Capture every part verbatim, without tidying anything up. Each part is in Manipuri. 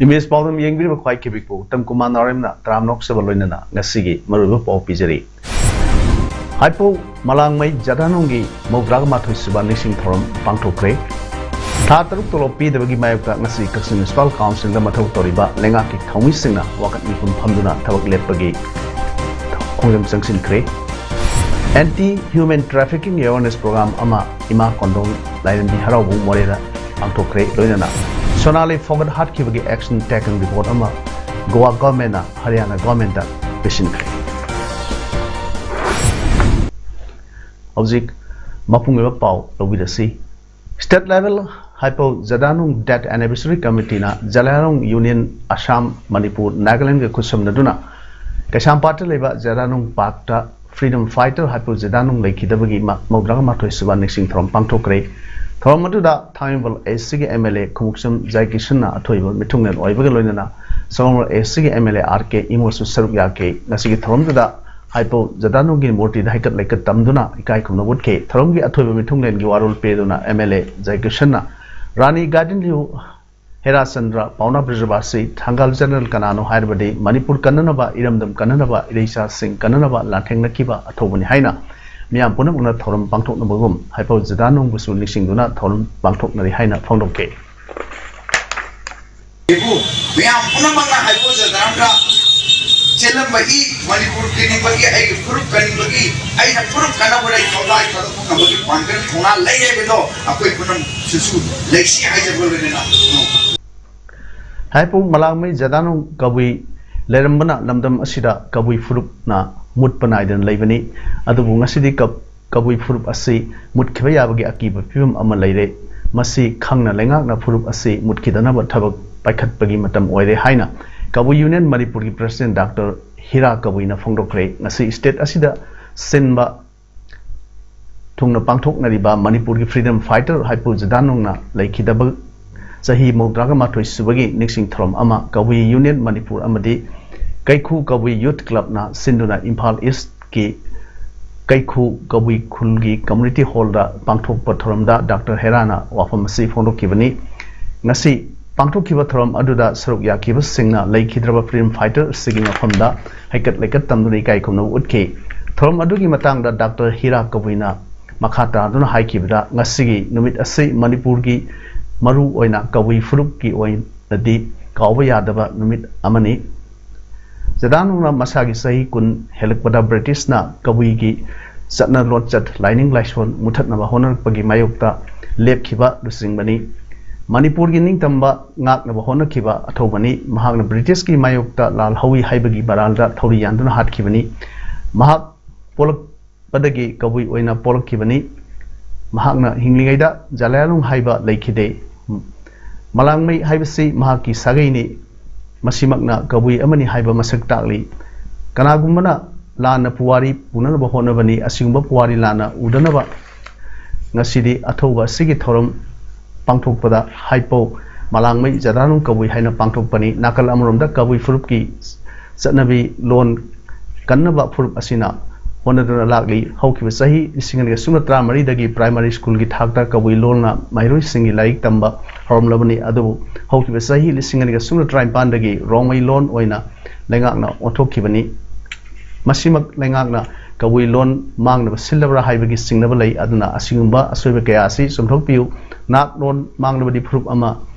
ꯏꯃꯦꯖ ꯄꯥꯎꯗꯝ ꯌꯦꯡꯕꯤꯔꯤꯕ ꯈ꯭ꯋꯥꯏ ꯈꯤꯕꯤꯛꯄꯨ ꯎꯇꯝ ꯀꯨꯃꯥꯔ ꯅꯥꯎꯔꯦꯝꯅ ꯇꯔꯥꯝꯅ ꯑꯣꯛꯆꯕ ꯂꯣꯏꯅꯅ ꯉꯁꯤꯒꯤ ꯃꯔꯨꯑꯣꯏꯕ ꯄꯥꯎ ꯄꯤꯖꯔꯤ꯫ ꯍꯥꯏꯄꯧ ꯃꯂꯥꯡꯃꯩ ꯖꯗꯥꯅꯨꯡꯒꯤ ꯃꯧꯗ꯭ꯔꯥꯒ ꯃꯥꯊꯣꯏ ꯁꯨꯕ ꯅꯤꯡꯁꯤꯡ ꯊꯧꯔꯝ ꯄꯥꯡꯊꯣꯛꯈ꯭ꯔꯦ꯫ ꯊꯥ ꯇꯔꯨꯛ ꯇꯣꯂꯣꯞ ꯄꯤꯗꯕꯒꯤ ꯃꯥꯌꯣꯛꯇ ꯉꯁꯤ ꯀꯛꯆꯤꯡ ꯃ꯭ꯌꯨꯅꯤꯁꯤꯄꯥꯜ ꯀꯥꯎꯟꯁꯤꯜꯗ ꯃꯊꯧ ꯇꯧꯔꯤꯕ ꯂꯩꯉꯥꯛꯀꯤ ꯊꯧꯃꯤꯁꯤꯡꯅ ꯋꯥꯀꯠ ꯃꯤꯄꯨꯟ ꯐꯝꯗꯨꯅ ꯊꯕꯛ ꯂꯦꯞꯄꯒꯤ ꯈꯣꯡꯖꯪ ꯆꯪꯁꯤꯟꯈ꯭ꯔꯦ꯫ ꯑꯦꯟꯇꯤ ꯍ꯭ꯌꯨꯃꯦꯟ ꯇ꯭ꯔꯥꯐꯤꯀꯤꯡ ꯑꯦꯋꯥꯔꯅꯦꯁ ꯄ꯭ꯔꯣꯒ꯭ꯔꯥꯝ ꯑꯃ ꯏꯃꯥ ꯀꯣꯟꯗꯣꯡ ꯂꯥꯏꯔꯦꯝꯕꯤ ꯍꯔꯥꯎꯕꯨꯡ ꯃꯣꯔꯦꯗ ꯄꯥꯡꯊꯣꯛꯈ꯭ꯔꯦ꯫ ꯂꯣꯏꯅꯅ ꯁꯣꯅꯥꯂꯤ ꯐꯣꯒꯠ ꯍꯥꯠꯈꯤꯕꯒꯤ ꯑꯦꯛꯁꯟ ꯇꯦꯀꯟ ꯔꯤꯄꯣꯔꯠ ꯑꯃ ꯒꯣꯋꯥ ꯒꯚꯔꯟꯃꯦꯟꯠꯅ ꯍꯔꯤꯌꯥꯅꯥ ꯒꯚꯔꯟꯃꯦꯟꯠꯇ ꯄꯤꯁꯤꯟꯈ꯭ꯔꯦ꯫ ꯍꯧꯖꯤꯛ ꯃꯄꯨꯡ ꯑꯣꯏꯕ ꯄꯥꯎ ꯂꯧꯕꯤꯔꯁꯤ꯫ State level Haipou Jadonang death anniversary committee Zeliangrong union Assam, Manipur, ꯅꯥꯒꯥꯂꯦꯟꯒ ꯈꯨꯠꯁꯝꯅꯗꯨꯅ ꯀꯩꯁꯥꯝꯄꯥꯠꯇ ꯂꯩꯕ ꯖꯗꯥꯅꯨꯡ ꯄꯥꯔꯛꯇ ꯐ꯭ꯔꯤꯗꯝ ꯐꯥꯏꯇꯔ ꯍꯥꯏꯄꯧ ꯖꯗꯥꯅꯨꯡ ꯂꯩꯈꯤꯗꯕꯒꯤ ꯃ-, ꯃꯧꯗ꯭ꯔꯥꯒ ꯃꯥꯊꯣꯏ ꯁꯨꯕ ꯅꯤꯡꯁꯤꯡ ꯊꯧꯔꯝ ꯄꯥꯡꯊꯣꯛꯈ꯭ꯔꯦ꯫ ꯊꯧꯔꯝ ꯑꯗꯨꯗ ꯊꯥꯡꯃꯩꯕꯟ ꯑꯦꯁ ꯁꯤꯒꯤ ꯑꯦꯝ ꯑꯦꯜ ꯑꯦ ꯈꯣꯡꯎꯞꯁꯝ ꯖꯥꯏꯀꯤꯁꯟꯅ ꯑꯊꯣꯏꯕ ꯃꯤꯊꯨꯡꯂꯦꯟ ꯑꯣꯏꯕꯒ ꯂꯣꯏꯅꯅ ꯁꯒꯣꯜꯕꯟ ꯑꯦꯁ ꯁꯤꯒꯤ ꯑꯦꯝ ꯑꯦꯜ ꯑꯦ ꯑꯥꯔ ꯀꯦ ꯏꯃꯣꯁꯨ ꯁꯔꯨꯛ ꯌꯥꯈꯤ꯫ ꯉꯁꯤꯒꯤ ꯊꯧꯔꯝꯗꯨꯗ ꯍꯥꯏꯄꯧ ꯖꯗꯥꯅꯨꯡꯒꯤ ꯃꯨꯔꯇꯤꯗ ꯍꯩꯀꯠ ꯂꯩꯀꯠ ꯇꯝꯗꯨꯅ ꯏꯀꯥꯏ ꯈꯨꯝꯅꯕ ꯎꯠꯈꯤ꯫ ꯊꯧꯔꯝꯒꯤ ꯑꯊꯣꯏꯕ ꯃꯤꯊꯨꯡꯂꯦꯟꯒꯤ ꯋꯥꯔꯣꯜ ꯄꯤꯗꯨꯅ ꯑꯦꯝ ꯑꯦꯜ ꯑꯦ ꯖꯥꯏꯀꯤꯁꯟꯅ ꯔꯥꯅꯤ ꯒꯥꯔꯗꯦꯟ ꯂꯤꯌꯨ ꯍꯦꯔꯥꯆꯟꯗ꯭ꯔ, ꯄꯥꯎꯅꯥ ꯕ꯭ꯔꯖꯕꯥꯁꯤ, ꯊꯪꯒꯥꯜ ꯖꯦꯅꯔꯦꯜ ꯀꯅꯥꯅꯣ ꯍꯥꯏꯔꯕꯗꯤ ꯃꯅꯤꯄꯨꯔ ꯀꯟꯅꯅꯕ, ꯏꯔꯝꯗꯝ ꯀꯟꯅꯅꯕ, ꯏꯔꯩꯆꯥꯁꯤꯡ ꯀꯟꯅꯅꯕ ꯂꯥꯟꯊꯦꯡꯅꯈꯤꯕ ꯑꯊꯧꯕꯅꯤ ꯍꯥꯏꯅ ꯃꯤꯌꯥꯝ ꯄꯨꯝꯅꯃꯛꯅ ꯊꯧꯔꯝ ꯄꯥꯡꯊꯣꯛꯅꯕꯒꯨꯝ ꯍꯥꯏꯄꯧ ꯖꯗꯥꯅꯨꯡꯕꯨꯁꯨ ꯅꯤꯡꯁꯤꯡꯗꯨꯅ ꯊꯧꯔꯝ ꯄꯥꯡꯊꯣꯛꯅꯔꯤ ꯍꯥꯏꯅ ꯐꯣꯡꯗꯣꯛꯈꯤ꯫ ꯃꯌꯥꯝ ꯄꯨꯝꯅꯃꯛꯅ ꯍꯥꯏꯄꯧ ꯖꯗꯥꯅꯨꯡꯗ ꯆꯦꯜꯂꯝꯕꯒꯤ, ꯃꯅꯤꯄꯨꯔ ꯀꯟꯅꯤꯡꯕꯒꯤ, ꯑꯩꯒꯤ ꯐꯨꯔꯨꯞ ꯀꯟꯅꯤꯡꯕꯒꯤ, ꯑꯩꯅ ꯐꯨꯔꯨꯞ ꯀꯟꯅꯕꯗ ꯑꯩ ꯊꯧꯗꯥꯏ ꯊꯥꯗꯣꯛꯄ ꯉꯝꯕꯒꯤ ꯄꯥꯡꯒꯜ ꯊꯧꯅꯥ ꯂꯩ ꯍꯥꯏꯕꯗꯣ ꯑꯩꯈꯣꯏ ꯄꯨꯝꯅꯃꯛꯁꯤꯁꯨ ꯂꯩꯁꯤ ꯍꯥꯏꯖꯕ ꯂꯣꯏꯅꯅ ꯍꯥꯏꯄꯧ ꯃꯂꯥꯡꯃꯩ ꯖꯗꯥꯅꯨꯡ ꯀꯕꯨꯏ ꯂꯩꯔꯝꯕꯅ ꯂꯝꯗꯝ ꯑꯁꯤꯗ ꯀꯕꯨꯏ ꯐꯨꯔꯨꯞꯅ ꯃꯨꯠꯄ ꯅꯥꯏꯗꯅ ꯂꯩꯕꯅꯤ꯫ ꯑꯗꯨꯕꯨ ꯉꯁꯤꯗꯤ ꯀ-, ꯀꯕꯨꯏ ꯐꯨꯔꯨꯞ ꯑꯁꯤ ꯃꯨꯠꯈꯤꯕ ꯌꯥꯕꯒꯤ ꯑꯀꯤꯕ ꯐꯤꯕꯝ ꯑꯃ ꯂꯩꯔꯦ꯫ ꯃꯁꯤ ꯈꯪꯅ ꯂꯩꯉꯥꯛꯅ ꯐꯨꯔꯨꯞ ꯑꯁꯤ ꯃꯨꯠꯈꯤꯗꯅꯕ ꯊꯕꯛ ꯄꯥꯏꯈꯠꯄꯒꯤ ꯃꯇꯝ ꯑꯣꯏꯔꯦ ꯍꯥꯏꯅ ꯀꯕꯨꯏ ꯌꯨꯅꯤꯌꯟ ꯃꯅꯤꯄꯨꯔꯒꯤ ꯄ꯭ꯔꯁꯤꯗꯦꯟ ꯗꯥꯛꯇꯔ ꯍꯤꯔꯥ ꯀꯕꯨꯏꯅ ꯐꯣꯡꯗꯣꯛꯈ꯭ꯔꯦ꯫ ꯉꯁꯤ ꯁ꯭ꯇꯦꯠ ꯑꯁꯤꯗ ꯁꯤꯟꯕ ꯊꯨꯡꯅ ꯄꯥꯡꯊꯣꯛꯅꯔꯤꯕ ꯃꯅꯤꯄꯨꯔꯒꯤ ꯐ꯭ꯔꯤꯗꯝ ꯐꯥꯏꯇꯔ ꯍꯥꯏꯄꯨ ꯖꯗꯥꯅꯨꯡꯅ ꯂꯩꯈꯤꯗꯕ ꯆꯍꯤ ꯃꯧꯗ꯭ꯔꯥꯒ ꯃꯥꯊꯣꯏ ꯁꯨꯕꯒꯤ ꯅꯤꯡꯁꯤꯡ ꯊꯧꯔꯝ ꯑꯃ ꯀꯕꯨꯏ ꯌꯨꯅꯤꯌꯟ ꯃꯅꯤꯄꯨꯔ ꯑꯃꯗꯤ ꯀꯩꯈꯨ ꯀꯕꯨꯏ ꯌꯨꯠ ꯀ꯭ꯂꯕꯅ ꯁꯤꯟꯗꯨꯅ ꯏꯝꯐꯥꯜ ꯏꯁꯀꯤ ꯀꯩꯈꯨ ꯀꯕꯨꯏ ꯈꯨꯜꯒꯤ ꯀꯝꯃ꯭ꯌꯨꯅꯤꯇꯤ ꯍꯣꯜꯗ ꯄꯥꯡꯊꯣꯛꯄ ꯊꯧꯔꯝꯗ ꯗꯥꯛꯇꯔ ꯍꯦꯔꯥꯅ ꯋꯥꯐꯝ ꯑꯁꯤ ꯐꯣꯡꯗꯣꯛꯈꯤꯕꯅꯤ꯫ ꯉꯁꯤ ꯄꯥꯡꯊꯣꯛꯈꯤꯕ ꯊꯧꯔꯝ ꯑꯗꯨꯗ ꯁꯔꯨꯛ ꯌꯥꯈꯤꯕꯁꯤꯡꯅ ꯂꯩꯈꯤꯗ꯭ꯔꯕ ꯐ꯭ꯔꯤꯗꯝ ꯐꯥꯏꯇꯔꯁꯤꯡꯒꯤ ꯃꯐꯝꯗ ꯍꯩꯀꯠ ꯂꯩꯀꯠ ꯇꯝꯗꯨꯅ ꯏꯀꯥꯏ ꯈꯨꯝꯅꯕ ꯎꯠꯈꯤ꯫ ꯊꯧꯔꯝ ꯑꯗꯨꯒꯤ ꯃꯇꯥꯡꯗ ꯗꯥꯛꯇꯔ ꯍꯤꯔꯥ ꯀꯕꯨꯏꯅ ꯃꯈꯥ ꯇꯥꯗꯨꯅ ꯍꯥꯏꯈꯤꯕꯗ, ꯉꯁꯤꯒꯤ ꯅꯨꯃꯤꯠ ꯑꯁꯤ ꯃꯅꯤꯄꯨꯔꯒꯤ ꯃꯔꯨ ꯑꯣꯏꯅ ꯀꯕꯨꯏ ꯐꯨꯔꯨꯞꯀꯤ ꯑꯣꯏꯅꯗꯤ ꯀꯥꯎꯕ ꯌꯥꯗꯕ ꯅꯨꯃꯤꯠ ꯑꯃꯅꯤ꯫ ꯖꯗꯥꯅꯨꯡꯅ ꯃꯁꯥꯒꯤ ꯆꯍꯤ ꯀꯨꯟ ꯍꯦꯜꯂꯛꯄꯗ ꯕ꯭ꯔꯤꯇꯤꯁꯅ ꯀꯕꯨꯏꯒꯤ ꯆꯠꯅ ꯂꯣꯟꯆꯠ, ꯂꯥꯏꯅꯤꯡ ꯂꯥꯏꯁꯣꯟ ꯃꯨꯊꯠꯅꯕ ꯍꯣꯠꯅꯔꯛꯄꯒꯤ ꯃꯥꯌꯣꯛꯇ ꯂꯦꯞꯈꯤꯕ ꯂꯨꯆꯤꯡꯕꯅꯤ꯫ ꯃꯅꯤꯄꯨꯔꯒꯤ ꯅꯤꯡꯇꯝꯕ ꯉꯥꯛꯅꯕ ꯍꯣꯠꯅꯈꯤꯕ ꯑꯊꯧꯕꯅꯤ꯫ ꯃꯍꯥꯛꯅ ꯕ꯭ꯔꯤꯇꯤꯁꯀꯤ ꯃꯥꯌꯣꯛꯇ ꯂꯥꯜꯍꯧꯏ ꯍꯥꯏꯕꯒꯤ ꯃꯔꯥꯜꯗ ꯊꯧꯔꯤ ꯌꯥꯟꯗꯨꯅ ꯍꯥꯠꯈꯤꯕꯅꯤ꯫ ꯃꯍꯥꯛ ꯄꯣꯛꯂꯛꯄꯗꯒꯤ ꯀꯕꯨꯏ ꯑꯣꯏꯅ ꯄꯣꯛꯂꯛꯈꯤꯕꯅꯤ꯫ ꯃꯍꯥꯛꯅ ꯍꯤꯡꯂꯤꯉꯩꯗ ꯖꯂꯤꯌꯥꯡꯔꯣꯡ ꯍꯥꯏꯕ ꯂꯩꯈꯤꯗꯦ꯫ ꯃꯂꯥꯡꯃꯩ ꯍꯥꯏꯕꯁꯤ ꯃꯍꯥꯛꯀꯤ ꯁꯥꯒꯩꯅꯤ꯫ ꯃꯁꯤꯃꯛꯅ ꯀꯕꯨꯏ ꯑꯃꯅꯤ ꯍꯥꯏꯕ ꯃꯁꯛ ꯇꯥꯛꯂꯤ꯫ ꯀꯅꯥꯒꯨꯝꯕꯅ ꯂꯥꯟꯅ ꯄꯨꯋꯥꯔꯤ ꯄꯨꯅꯅꯕ ꯍꯣꯠꯅꯕꯅꯤ꯫ ꯑꯁꯤꯒꯨꯝꯕ ꯄꯨꯋꯥꯔꯤ ꯂꯥꯟꯅ ꯎꯗꯅꯕ ꯉꯁꯤꯗꯤ ꯑꯊꯧꯕ ꯑꯁꯤꯒꯤ ꯊꯧꯔꯝ ꯄꯥꯡꯊꯣꯛꯄꯗ ꯍꯥꯏꯄꯧ ꯃꯂꯥꯡꯃꯩ ꯖꯗꯥꯅꯨꯡ ꯀꯕꯨꯏ ꯍꯥꯏꯅ ꯄꯥꯡꯊꯣꯛꯄꯅꯤ꯫ ꯅꯥꯀꯜ ꯑꯃꯔꯣꯝꯗ ꯀꯕꯨꯏ ꯐꯨꯔꯨꯞꯀꯤ ꯆꯠꯅꯕꯤ ꯂꯣꯟ ꯀꯟꯅꯕ ꯐꯨꯔꯨꯞ ꯑꯁꯤꯅ ꯍꯣꯠꯅꯗꯨꯅ ꯂꯥꯛꯂꯤ꯫ ꯍꯧꯈꯤꯕ ꯆꯍꯤ ꯂꯤꯁꯤꯡ ꯑꯅꯤꯒ ꯁꯨꯞꯅ ꯇꯔꯥꯃꯔꯤꯗꯒꯤ ꯄ꯭ꯔꯥꯏꯃꯥꯔꯤ ꯁ꯭ꯀꯨꯜꯒꯤ ꯊꯥꯛꯇ ꯀꯕꯨꯏ ꯂꯣꯟꯅ ꯃꯍꯩꯔꯣꯏꯁꯤꯡꯒꯤ ꯂꯥꯏꯔꯤꯛ ꯇꯝꯕ ꯍꯧꯔꯝꯂꯕꯅꯤ꯫ ꯑꯗꯨꯕꯨ ꯍꯧꯈꯤꯕ ꯆꯍꯤ ꯂꯤꯁꯤꯡ ꯑꯅꯤꯒ ꯁꯨꯞꯅ ꯇꯔꯥꯅꯤꯄꯥꯟꯗꯒꯤ ꯔꯣꯡꯃꯩ ꯂꯣꯟ ꯑꯣꯏꯅ ꯂꯩꯉꯥꯛꯅ ꯑꯣꯟꯊꯣꯛꯈꯤꯕꯅꯤ꯫ ꯃꯁꯤꯃꯛ ꯂꯩꯉꯥꯛꯅ ꯀꯕꯨꯏ ꯂꯣꯟ ꯃꯥꯡꯅꯕ ꯁꯤꯜꯂꯕ꯭ꯔꯥ ꯍꯥꯏꯕꯒꯤ ꯆꯤꯡꯅꯕ ꯂꯩ꯫ ꯑꯗꯨꯅ ꯑꯁꯤꯒꯨꯝꯕ ꯑꯁꯣꯏꯕ ꯀꯌꯥ ꯑꯁꯤ ꯆꯨꯝꯊꯣꯛꯄꯤꯌꯨ꯫ ꯅꯥꯛ ꯂꯣꯟ ꯃꯥꯡꯂꯕꯗꯤ ꯐꯨꯔꯨꯞ ꯑꯃ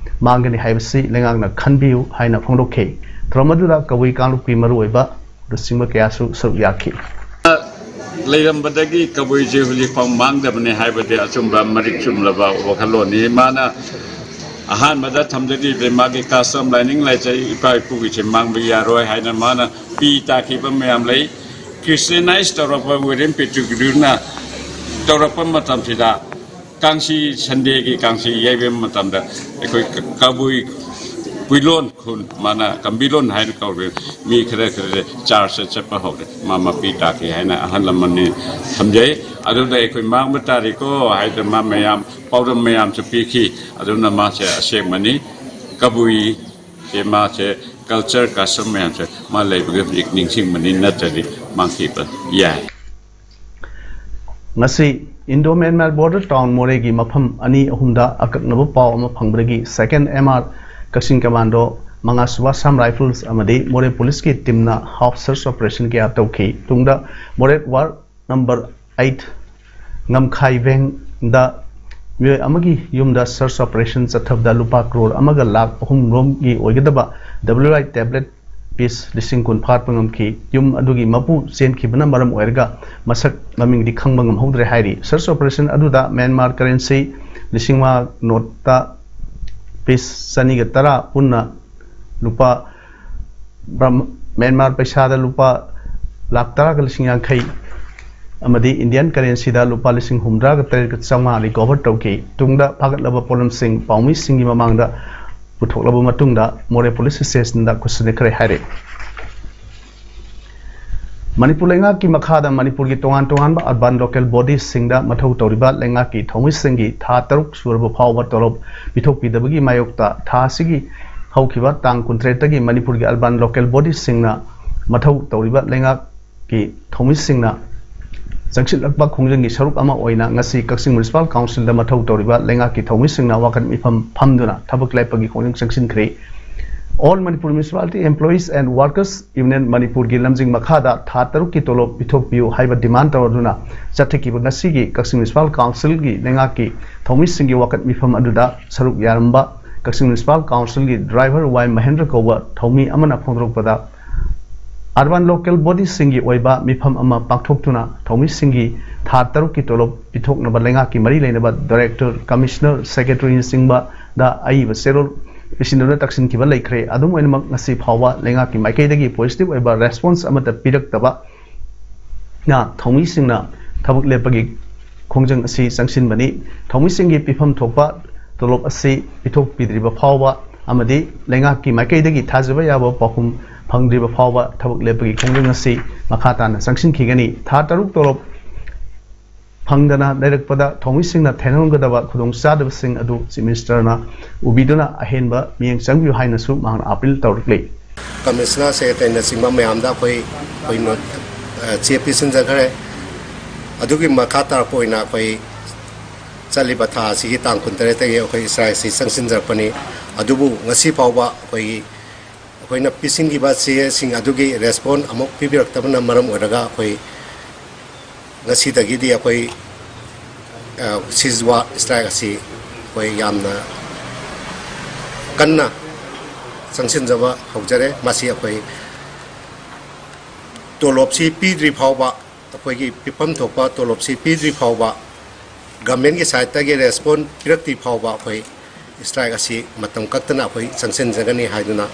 ꯃꯥꯡꯒꯅꯤ ꯍꯥꯏꯕꯁꯤ ꯂꯩꯉꯥꯛꯅ ꯈꯟꯕꯤꯌꯨ ꯍꯥꯏꯅ ꯐꯣꯡꯗꯣꯛꯈꯤ꯫ ꯊꯧꯔꯝ ꯑꯗꯨꯗ ꯀꯕꯨꯏ ꯀꯥꯡꯂꯨꯞꯀꯤ ꯃꯔꯨꯑꯣꯏꯕ ꯂꯨꯆꯤꯡꯕ ꯀꯌꯥꯁꯨ ꯁꯔꯨꯛ ꯌꯥꯈꯤ꯫ ꯂꯩꯔꯝꯕꯗꯒꯤ ꯀꯕꯨꯏꯁꯦ ꯍꯧꯖꯤꯛ ꯐꯥꯎ ꯃꯥꯡꯗꯕꯅꯤ ꯍꯥꯏꯕꯗꯤ ꯑꯆꯨꯝꯕ ꯃꯔꯤꯛ ꯆꯨꯝꯂꯕ ꯋꯥꯈꯜꯂꯣꯟꯅꯤ꯫ ꯃꯥꯅ ꯑꯍꯥꯟꯕꯗ ꯊꯝꯖꯈꯤꯕꯗ ꯃꯥꯒꯤ custom, ꯂꯥꯏꯅꯤꯡ ꯂꯥꯏꯆꯠ, ꯏꯄꯥ ꯏꯄꯨꯒꯤꯁꯦ ꯃꯥꯡꯕ ꯌꯥꯔꯣꯏ ꯍꯥꯏꯅ ꯃꯥꯅ ꯄꯤ ꯇꯥꯈꯤꯕ ꯃꯌꯥꯝ ꯂꯩ꯫ Christianize ꯇꯧꯔꯛꯄ ꯋꯤꯂꯤꯌꯝ ꯄꯦꯇꯤꯒ꯭ꯔꯨꯅ ꯇꯧꯔꯛꯄ ꯃꯇꯝꯁꯤꯗ ꯀꯥꯡꯁꯤ, ꯁꯟꯗꯦꯒꯤ ꯀꯥꯡꯁꯤ ꯌꯩꯕ ꯃꯇꯝꯗ ꯑꯩꯈꯣꯏ ꯀ-, ꯀꯕꯨꯏ ꯀꯨꯏꯂꯣꯟ ꯈꯨꯟ, ꯃꯥꯅ ꯀꯝꯕꯤꯂꯣꯟ ꯍꯥꯏꯅ ꯀꯧꯔꯦ꯫ ꯃꯤ ꯈꯔ ꯈꯔ ꯆꯥꯔꯖꯇ ꯆꯠꯄ ꯍꯧꯔꯦ꯫ ꯃꯥ ꯃꯄꯤ ꯇꯥꯈꯤ ꯍꯥꯏꯅ ꯑꯍꯜ ꯂꯃꯟꯅꯤ ꯊꯝꯖꯩ꯫ ꯑꯗꯨꯗ ꯑꯩꯈꯣꯏ ꯃꯥꯡꯕ ꯇꯥꯔꯦꯀꯣ ꯍꯥꯏꯗꯅ ꯃꯥ ꯃꯌꯥꯝ ꯄꯥꯎꯗꯝ ꯃꯌꯥꯝꯁꯨ ꯄꯤꯈꯤ꯫ ꯑꯗꯨꯅ ꯃꯥꯁꯦ ꯑꯁꯦꯡꯕꯅꯤ꯫ ꯀꯕꯨꯏ ꯁꯦ ꯃꯥꯁꯦ culture custom ꯃꯌꯥꯝꯁꯦ ꯃꯥ ꯂꯩꯕꯒꯤ ꯍꯧꯖꯤꯛ ꯅꯤꯡꯁꯤꯡꯕꯅꯤ, ꯅꯠꯇ꯭ꯔꯗꯤ ꯃꯥꯡꯈꯤꯕ ꯌꯥꯏ꯫ ꯉꯁꯤ ꯏꯟꯗꯣ ꯃ꯭ꯌꯥꯟꯃꯥꯔ ꯕꯣꯔꯗꯔ ꯇꯥꯎꯟ ꯃꯣꯔꯦꯒꯤ ꯃꯐꯝ ꯑꯅꯤ ꯑꯍꯨꯝꯗ ꯑꯀꯛꯅꯕ ꯄꯥꯎ ꯑꯃ ꯐꯪꯕꯗꯒꯤ ꯁꯦꯀꯦꯟ ꯑꯦꯝ ꯑꯥꯔ ꯀꯛꯆꯤꯡ ꯀꯃꯥꯟꯗꯣ, ꯃꯉꯥ ꯁꯨꯕ ꯑꯁꯥꯝ ꯔꯥꯏꯐꯜꯁ ꯑꯃꯗꯤ ꯃꯣꯔꯦ ꯄꯨꯂꯤꯁꯀꯤ ꯇꯤꯝꯅ ꯍꯥꯎꯁ ꯁꯔꯆ ꯑꯣꯄꯔꯦꯁꯟ ꯀꯌꯥ ꯇꯧꯈꯤ꯫ ꯇꯨꯡꯗ ꯃꯣꯔꯦ ꯋꯥꯔꯗ ꯅꯝꯕꯔ ꯑꯩꯠ ꯉꯝꯈꯥꯏꯕꯦꯡꯗ ꯃꯤꯑꯣꯏ ꯑꯃꯒꯤ ꯌꯨꯝꯗ ꯁꯔꯆ ꯑꯣꯄꯔꯦꯁꯟ ꯆꯠꯊꯕꯗ ꯂꯨꯄꯥ ꯀ꯭ꯔꯣꯔ ꯑꯃꯒ ꯂꯥꯈ ꯑꯍꯨꯝ ꯔꯣꯝꯒꯤ ꯑꯣꯏꯒꯗꯕ ꯗꯕ꯭ꯂꯤꯌꯨ ꯑꯥꯏ ꯇꯦꯕ꯭ꯂꯦꯠ ꯄꯤꯁ ꯂꯤꯁꯤꯡ ꯀꯨꯟ ꯐꯥꯠꯄ ꯉꯝꯈꯤ꯫ ꯌꯨꯝ ꯑꯗꯨꯒꯤ ꯃꯄꯨ ꯆꯦꯟꯈꯤꯕꯅ ꯃꯔꯝ ꯑꯣꯏꯔꯒ ꯃꯁꯛ ꯃꯃꯤꯡꯗꯤ ꯈꯪꯕ ꯉꯝꯍꯧꯗ꯭ꯔꯦ ꯍꯥꯏꯔꯤ꯫ ꯁꯔꯆ ꯑꯣꯄꯔꯦꯁꯟ ꯑꯗꯨꯗ ꯃ꯭ꯌꯥꯟꯃꯥꯔ ꯀꯔꯦꯟꯁꯤ ꯂꯤꯁꯤꯡ ꯃꯉꯥ ꯅꯣꯠꯇ ꯄꯤꯁ ꯆꯅꯤꯒ ꯇꯔꯥ ꯄꯨꯟꯅ ꯂꯨꯄꯥ ꯕ꯭ꯔꯝ-, ꯃ꯭ꯌꯥꯟꯃꯥꯔ ꯄꯩꯁꯥꯗ ꯂꯨꯄꯥ ꯂꯥꯈ ꯇꯔꯥꯒ ꯂꯤꯁꯤꯡ ꯌꯥꯡꯈꯩ ꯑꯃꯗꯤ ꯏꯟꯗꯤꯌꯥꯟ ꯀꯔꯦꯟꯁꯤꯗ ꯂꯨꯄꯥ ꯂꯤꯁꯤꯡ ꯍꯨꯝꯗ꯭ꯔꯥꯒ ꯇꯔꯦꯠꯀ ꯆꯥꯝꯃꯉꯥ ꯔꯤꯀꯣꯚꯔ ꯇꯧꯈꯤ꯫ ꯇꯨꯡꯗ ꯐꯥꯒꯠꯂꯕ ꯄꯣꯠꯂꯝꯁꯤꯡ ꯄꯥꯎꯃꯤꯁꯤꯡꯒꯤ ꯃꯃꯥꯡꯗ ꯄꯨꯊꯣꯛꯂꯕ ꯃꯇꯨꯡꯗ ꯃꯣꯔꯦ ꯄꯨꯂꯤꯁ ꯁ꯭ꯇꯦꯁꯟꯗ ꯈꯨꯠꯁꯨꯅꯈ꯭ꯔꯦ ꯍꯥꯏꯔꯤ꯫ ꯃꯅꯤꯄꯨꯔ ꯂꯩꯉꯥꯛꯀꯤ ꯃꯈꯥꯗ ꯃꯅꯤꯄꯨꯔꯒꯤ ꯇꯣꯉꯥꯟ ꯇꯣꯉꯥꯟꯕ ꯑꯔꯕꯥꯟ ꯂꯣꯀꯦꯜ ꯕꯣꯗꯤꯁꯤꯡꯗ ꯃꯊꯧ ꯇꯧꯔꯤꯕ ꯂꯩꯉꯥꯛꯀꯤ ꯊꯧꯃꯤꯁꯤꯡꯒꯤ ꯊꯥ ꯇꯔꯨꯛ ꯁꯨꯔꯕ ꯐꯥꯎꯕ ꯇꯣꯂꯣꯞ ꯄꯤꯊꯣꯛꯄꯤꯗꯕꯒꯤ ꯃꯥꯌꯣꯛꯇ ꯊꯥ ꯑꯁꯤꯒꯤ ꯍꯧꯈꯤꯕ ꯇꯥꯡ ꯀꯨꯟꯇꯔꯦꯠꯇꯒꯤ ꯃꯅꯤꯄꯨꯔꯒꯤ ꯑꯔꯕꯥꯟ ꯂꯣꯀꯦꯜ ꯕꯣꯗꯤꯁꯤꯡꯅ ꯃꯊꯧ ꯇꯧꯔꯤꯕ ꯂꯩꯉꯥꯛꯀꯤ ꯊꯧꯃꯤꯁꯤꯡꯅ ꯆꯪꯁꯤꯜꯂꯛꯄ ꯈꯣꯡꯖꯪꯒꯤ ꯁꯔꯨꯛ ꯑꯃ ꯑꯣꯏꯅ ꯉꯁꯤ ꯀꯛꯆꯤꯡ ꯃ꯭ꯌꯨꯅꯤꯁꯤꯄꯥꯜ ꯀꯥꯎꯟꯁꯤꯜꯗ ꯃꯊꯧ ꯇꯧꯔꯤꯕ ꯂꯩꯉꯥꯛꯀꯤ ꯊꯧꯃꯤꯁꯤꯡꯅ ꯋꯥꯀꯠ ꯃꯤꯐꯝ ꯐꯝꯗꯨꯅ ꯊꯕꯛ ꯂꯦꯞꯄꯒꯤ ꯈꯣꯡꯖꯪ ꯆꯪꯁꯤꯟꯈ꯭ꯔꯦ꯫ All Manipur Municipality Employees and Workers Union ꯃꯅꯤꯄꯨꯔꯒꯤ ꯂꯝꯖꯤꯡ ꯃꯈꯥꯗ ꯊꯥ ꯇꯔꯨꯛꯀꯤ ꯇꯣꯂꯣꯞ ꯄꯤꯊꯣꯛꯄꯤꯌꯨ ꯍꯥꯏꯕ ꯗꯤꯃꯥꯟ ꯇꯧꯔꯗꯨꯅ ꯆꯠꯊꯈꯤꯕ ꯉꯁꯤꯒꯤ ꯀꯛꯆꯤꯡ ꯃ꯭ꯌꯨꯅꯤꯁꯤꯄꯥꯜ ꯀꯥꯎꯟꯁꯤꯜꯒꯤ ꯂꯩꯉꯥꯛꯀꯤ ꯊꯧꯃꯤꯁꯤꯡꯒꯤ ꯋꯥꯀꯠ ꯃꯤꯐꯝ ꯑꯗꯨꯗ ꯁꯔꯨꯛ ꯌꯥꯔꯝꯕ ꯀꯛꯆꯤꯡ ꯃ꯭ꯌꯨꯅꯤꯁꯤꯄꯥꯜ ꯀꯥꯎꯟꯁꯤꯜꯒꯤ ꯗ꯭ꯔꯥꯏꯚꯔ ꯋꯥꯏ ꯃꯍꯦꯟꯗ꯭ꯔ ꯀꯧꯕ ꯊꯧꯃꯤ ꯑꯃꯅ ꯐꯣꯡꯗꯣꯔꯛꯄꯗ, ꯑꯔꯕꯥꯟ ꯂꯣꯀꯦꯜ ꯕꯣꯗꯤꯁꯤꯡꯒꯤ ꯑꯣꯏꯕ ꯃꯤꯐꯝ ꯑꯃ ꯄꯥꯡꯊꯣꯛꯇꯨꯅ ꯊꯧꯃꯤꯁꯤꯡꯒꯤ ꯊꯥ ꯇꯔꯨꯛꯀꯤ ꯇꯣꯂꯣꯞ ꯄꯤꯊꯣꯛꯅꯕ ꯂꯩꯉꯥꯛꯀꯤ ꯃꯔꯤ ꯂꯩꯅꯕ ꯗꯥꯏꯔꯦꯛꯇꯔ, ꯀꯃꯤꯁꯅꯔ, ꯁꯦꯀ꯭ꯔꯦꯇꯔꯤꯅꯆꯤꯡꯕꯗ ꯑꯏꯕ ꯆꯦꯔꯣꯜ ꯄꯤꯁꯤꯟꯗꯨꯅ ꯇꯛꯁꯤꯟꯈꯤꯕ ꯂꯩꯈ꯭ꯔꯦ꯫ ꯑꯗꯨꯝ ꯑꯣꯏꯅꯃꯛ, ꯉꯁꯤ ꯐꯥꯎꯕ ꯂꯩꯉꯥꯛꯀꯤ ꯃꯥꯏꯀꯩꯗꯒꯤ ꯄꯣꯖꯤꯇꯤꯚ ꯑꯣꯏꯕ ꯔꯦꯁꯄꯣꯟꯁ ꯑꯃꯠꯇ ꯄꯤꯔꯛꯇꯕꯅ ꯊꯧꯃꯤꯁꯤꯡꯅ ꯊꯕꯛ ꯂꯦꯞꯄꯒꯤ ꯈꯣꯡꯖꯪ ꯑꯁꯤ ꯆꯪꯁꯤꯟꯕꯅꯤ꯫ ꯊꯧꯃꯤꯁꯤꯡꯒꯤ ꯄꯤꯐꯝ ꯊꯣꯛꯄ ꯇꯣꯂꯣꯞ ꯑꯁꯤ ꯄꯤꯊꯣꯛꯄꯤꯗ꯭ꯔꯤꯕ ꯐꯥꯎꯕ ꯑꯃꯗꯤ ꯂꯩꯉꯥꯛꯀꯤ ꯃꯥꯏꯀꯩꯗꯒꯤ ꯊꯥꯖꯕ ꯌꯥꯕ ꯄꯥꯎꯈꯨꯝ ꯐꯪꯗ꯭ꯔꯤꯕ ꯐꯥꯎꯕ ꯊꯕꯛ ꯂꯦꯞꯄꯒꯤ ꯈꯣꯡꯖꯪ ꯑꯁꯤ ꯃꯈꯥ ꯇꯥꯅ ꯆꯪꯁꯤꯟꯈꯤꯒꯅꯤ꯫ ꯊꯥ ꯇꯔꯨꯛ ꯇꯣꯂꯣꯞ ꯐꯪꯗꯅ ꯂꯩꯔꯛꯄꯗ ꯊꯧꯃꯤꯁꯤꯡꯅ ꯊꯦꯡꯅꯔꯝꯒꯗꯕ ꯈꯨꯗꯣꯡꯆꯥꯗꯕꯁꯤꯡ ꯑꯗꯨ Chief Minister ꯅ ꯎꯕꯤꯗꯨꯅ ꯑꯍꯦꯟꯕ ꯃꯤꯠꯌꯦꯡ ꯆꯪꯕꯤꯌꯨ ꯍꯥꯏꯅꯁꯨ ꯃꯍꯥꯛꯅ appeal ꯇꯧꯔꯛꯂꯤ꯫ Commissioner, Secretary ꯅꯆꯤꯡꯕ ꯃꯌꯥꯝꯗ ꯑꯩꯈꯣꯏ, ꯑꯩꯈꯣꯏ ꯅꯣꯠ, ꯑ, ꯆꯦ ꯄꯤꯁꯤꯟꯖꯈ꯭ꯔꯦ꯫ ꯑꯗꯨꯒꯤ ꯃꯈꯥ ꯇꯥꯔꯛꯄ ꯑꯣꯏꯅ ꯑꯩꯈꯣꯏ ꯆꯠꯂꯤꯕ ꯊꯥ ꯑꯁꯤꯒꯤ ꯇꯥꯡ ꯀꯨꯟꯇꯔꯦꯠꯇꯒꯤ ꯑꯩꯈꯣꯏ strike ꯑꯁꯤ ꯆꯪꯁꯤꯟꯖꯔꯛꯄꯅꯤ꯫ ꯑꯗꯨꯕꯨ ꯉꯁꯤ ꯐꯥꯎꯕ ꯑꯩꯈꯣꯏꯒꯤ, ꯑꯩꯈꯣꯏꯅ ꯄꯤꯁꯤꯟꯈꯤꯕ ꯆꯦꯁꯤꯡ ꯑꯗꯨꯒꯤ response ꯑꯃꯨꯛ ꯄꯤꯕꯤꯔꯛꯇꯕꯅ ꯃꯔꯝ ꯑꯣꯏꯔꯒ ꯑꯩꯈꯣꯏ ꯉꯁꯤꯗꯒꯤꯗꯤ ꯑꯩꯈꯣꯏ, ꯑ, siege work strike ꯑꯁꯤ ꯑꯩꯈꯣꯏ ꯌꯥꯝꯅ ꯀꯟꯅ ꯆꯪꯁꯤꯟꯖꯕ ꯍꯧꯖꯔꯦ꯫ ꯃꯁꯤ ꯑꯩꯈꯣꯏ ꯇꯣꯂꯣꯞꯁꯤ ꯄꯤꯗ꯭ꯔꯤ ꯐꯥꯎꯕ, ꯑꯩꯈꯣꯏꯒꯤ ꯄꯤꯐꯝ ꯊꯣꯛꯄ ꯇꯣꯂꯣꯞꯁꯤ ꯄꯤꯗ꯭ꯔꯤ ꯐꯥꯎꯕ, government ꯀꯤ side ꯇꯒꯤ response ꯄꯤꯔꯛꯇ꯭ꯔꯤ ꯐꯥꯎꯕ ꯑꯩꯈꯣꯏ strike ꯑꯁꯤ ꯃꯇꯝ ꯀꯛꯇꯅ ꯑꯩꯈꯣꯏ ꯆꯪꯁꯤꯟꯖꯒꯅꯤ ꯍꯥꯏꯗꯨꯅ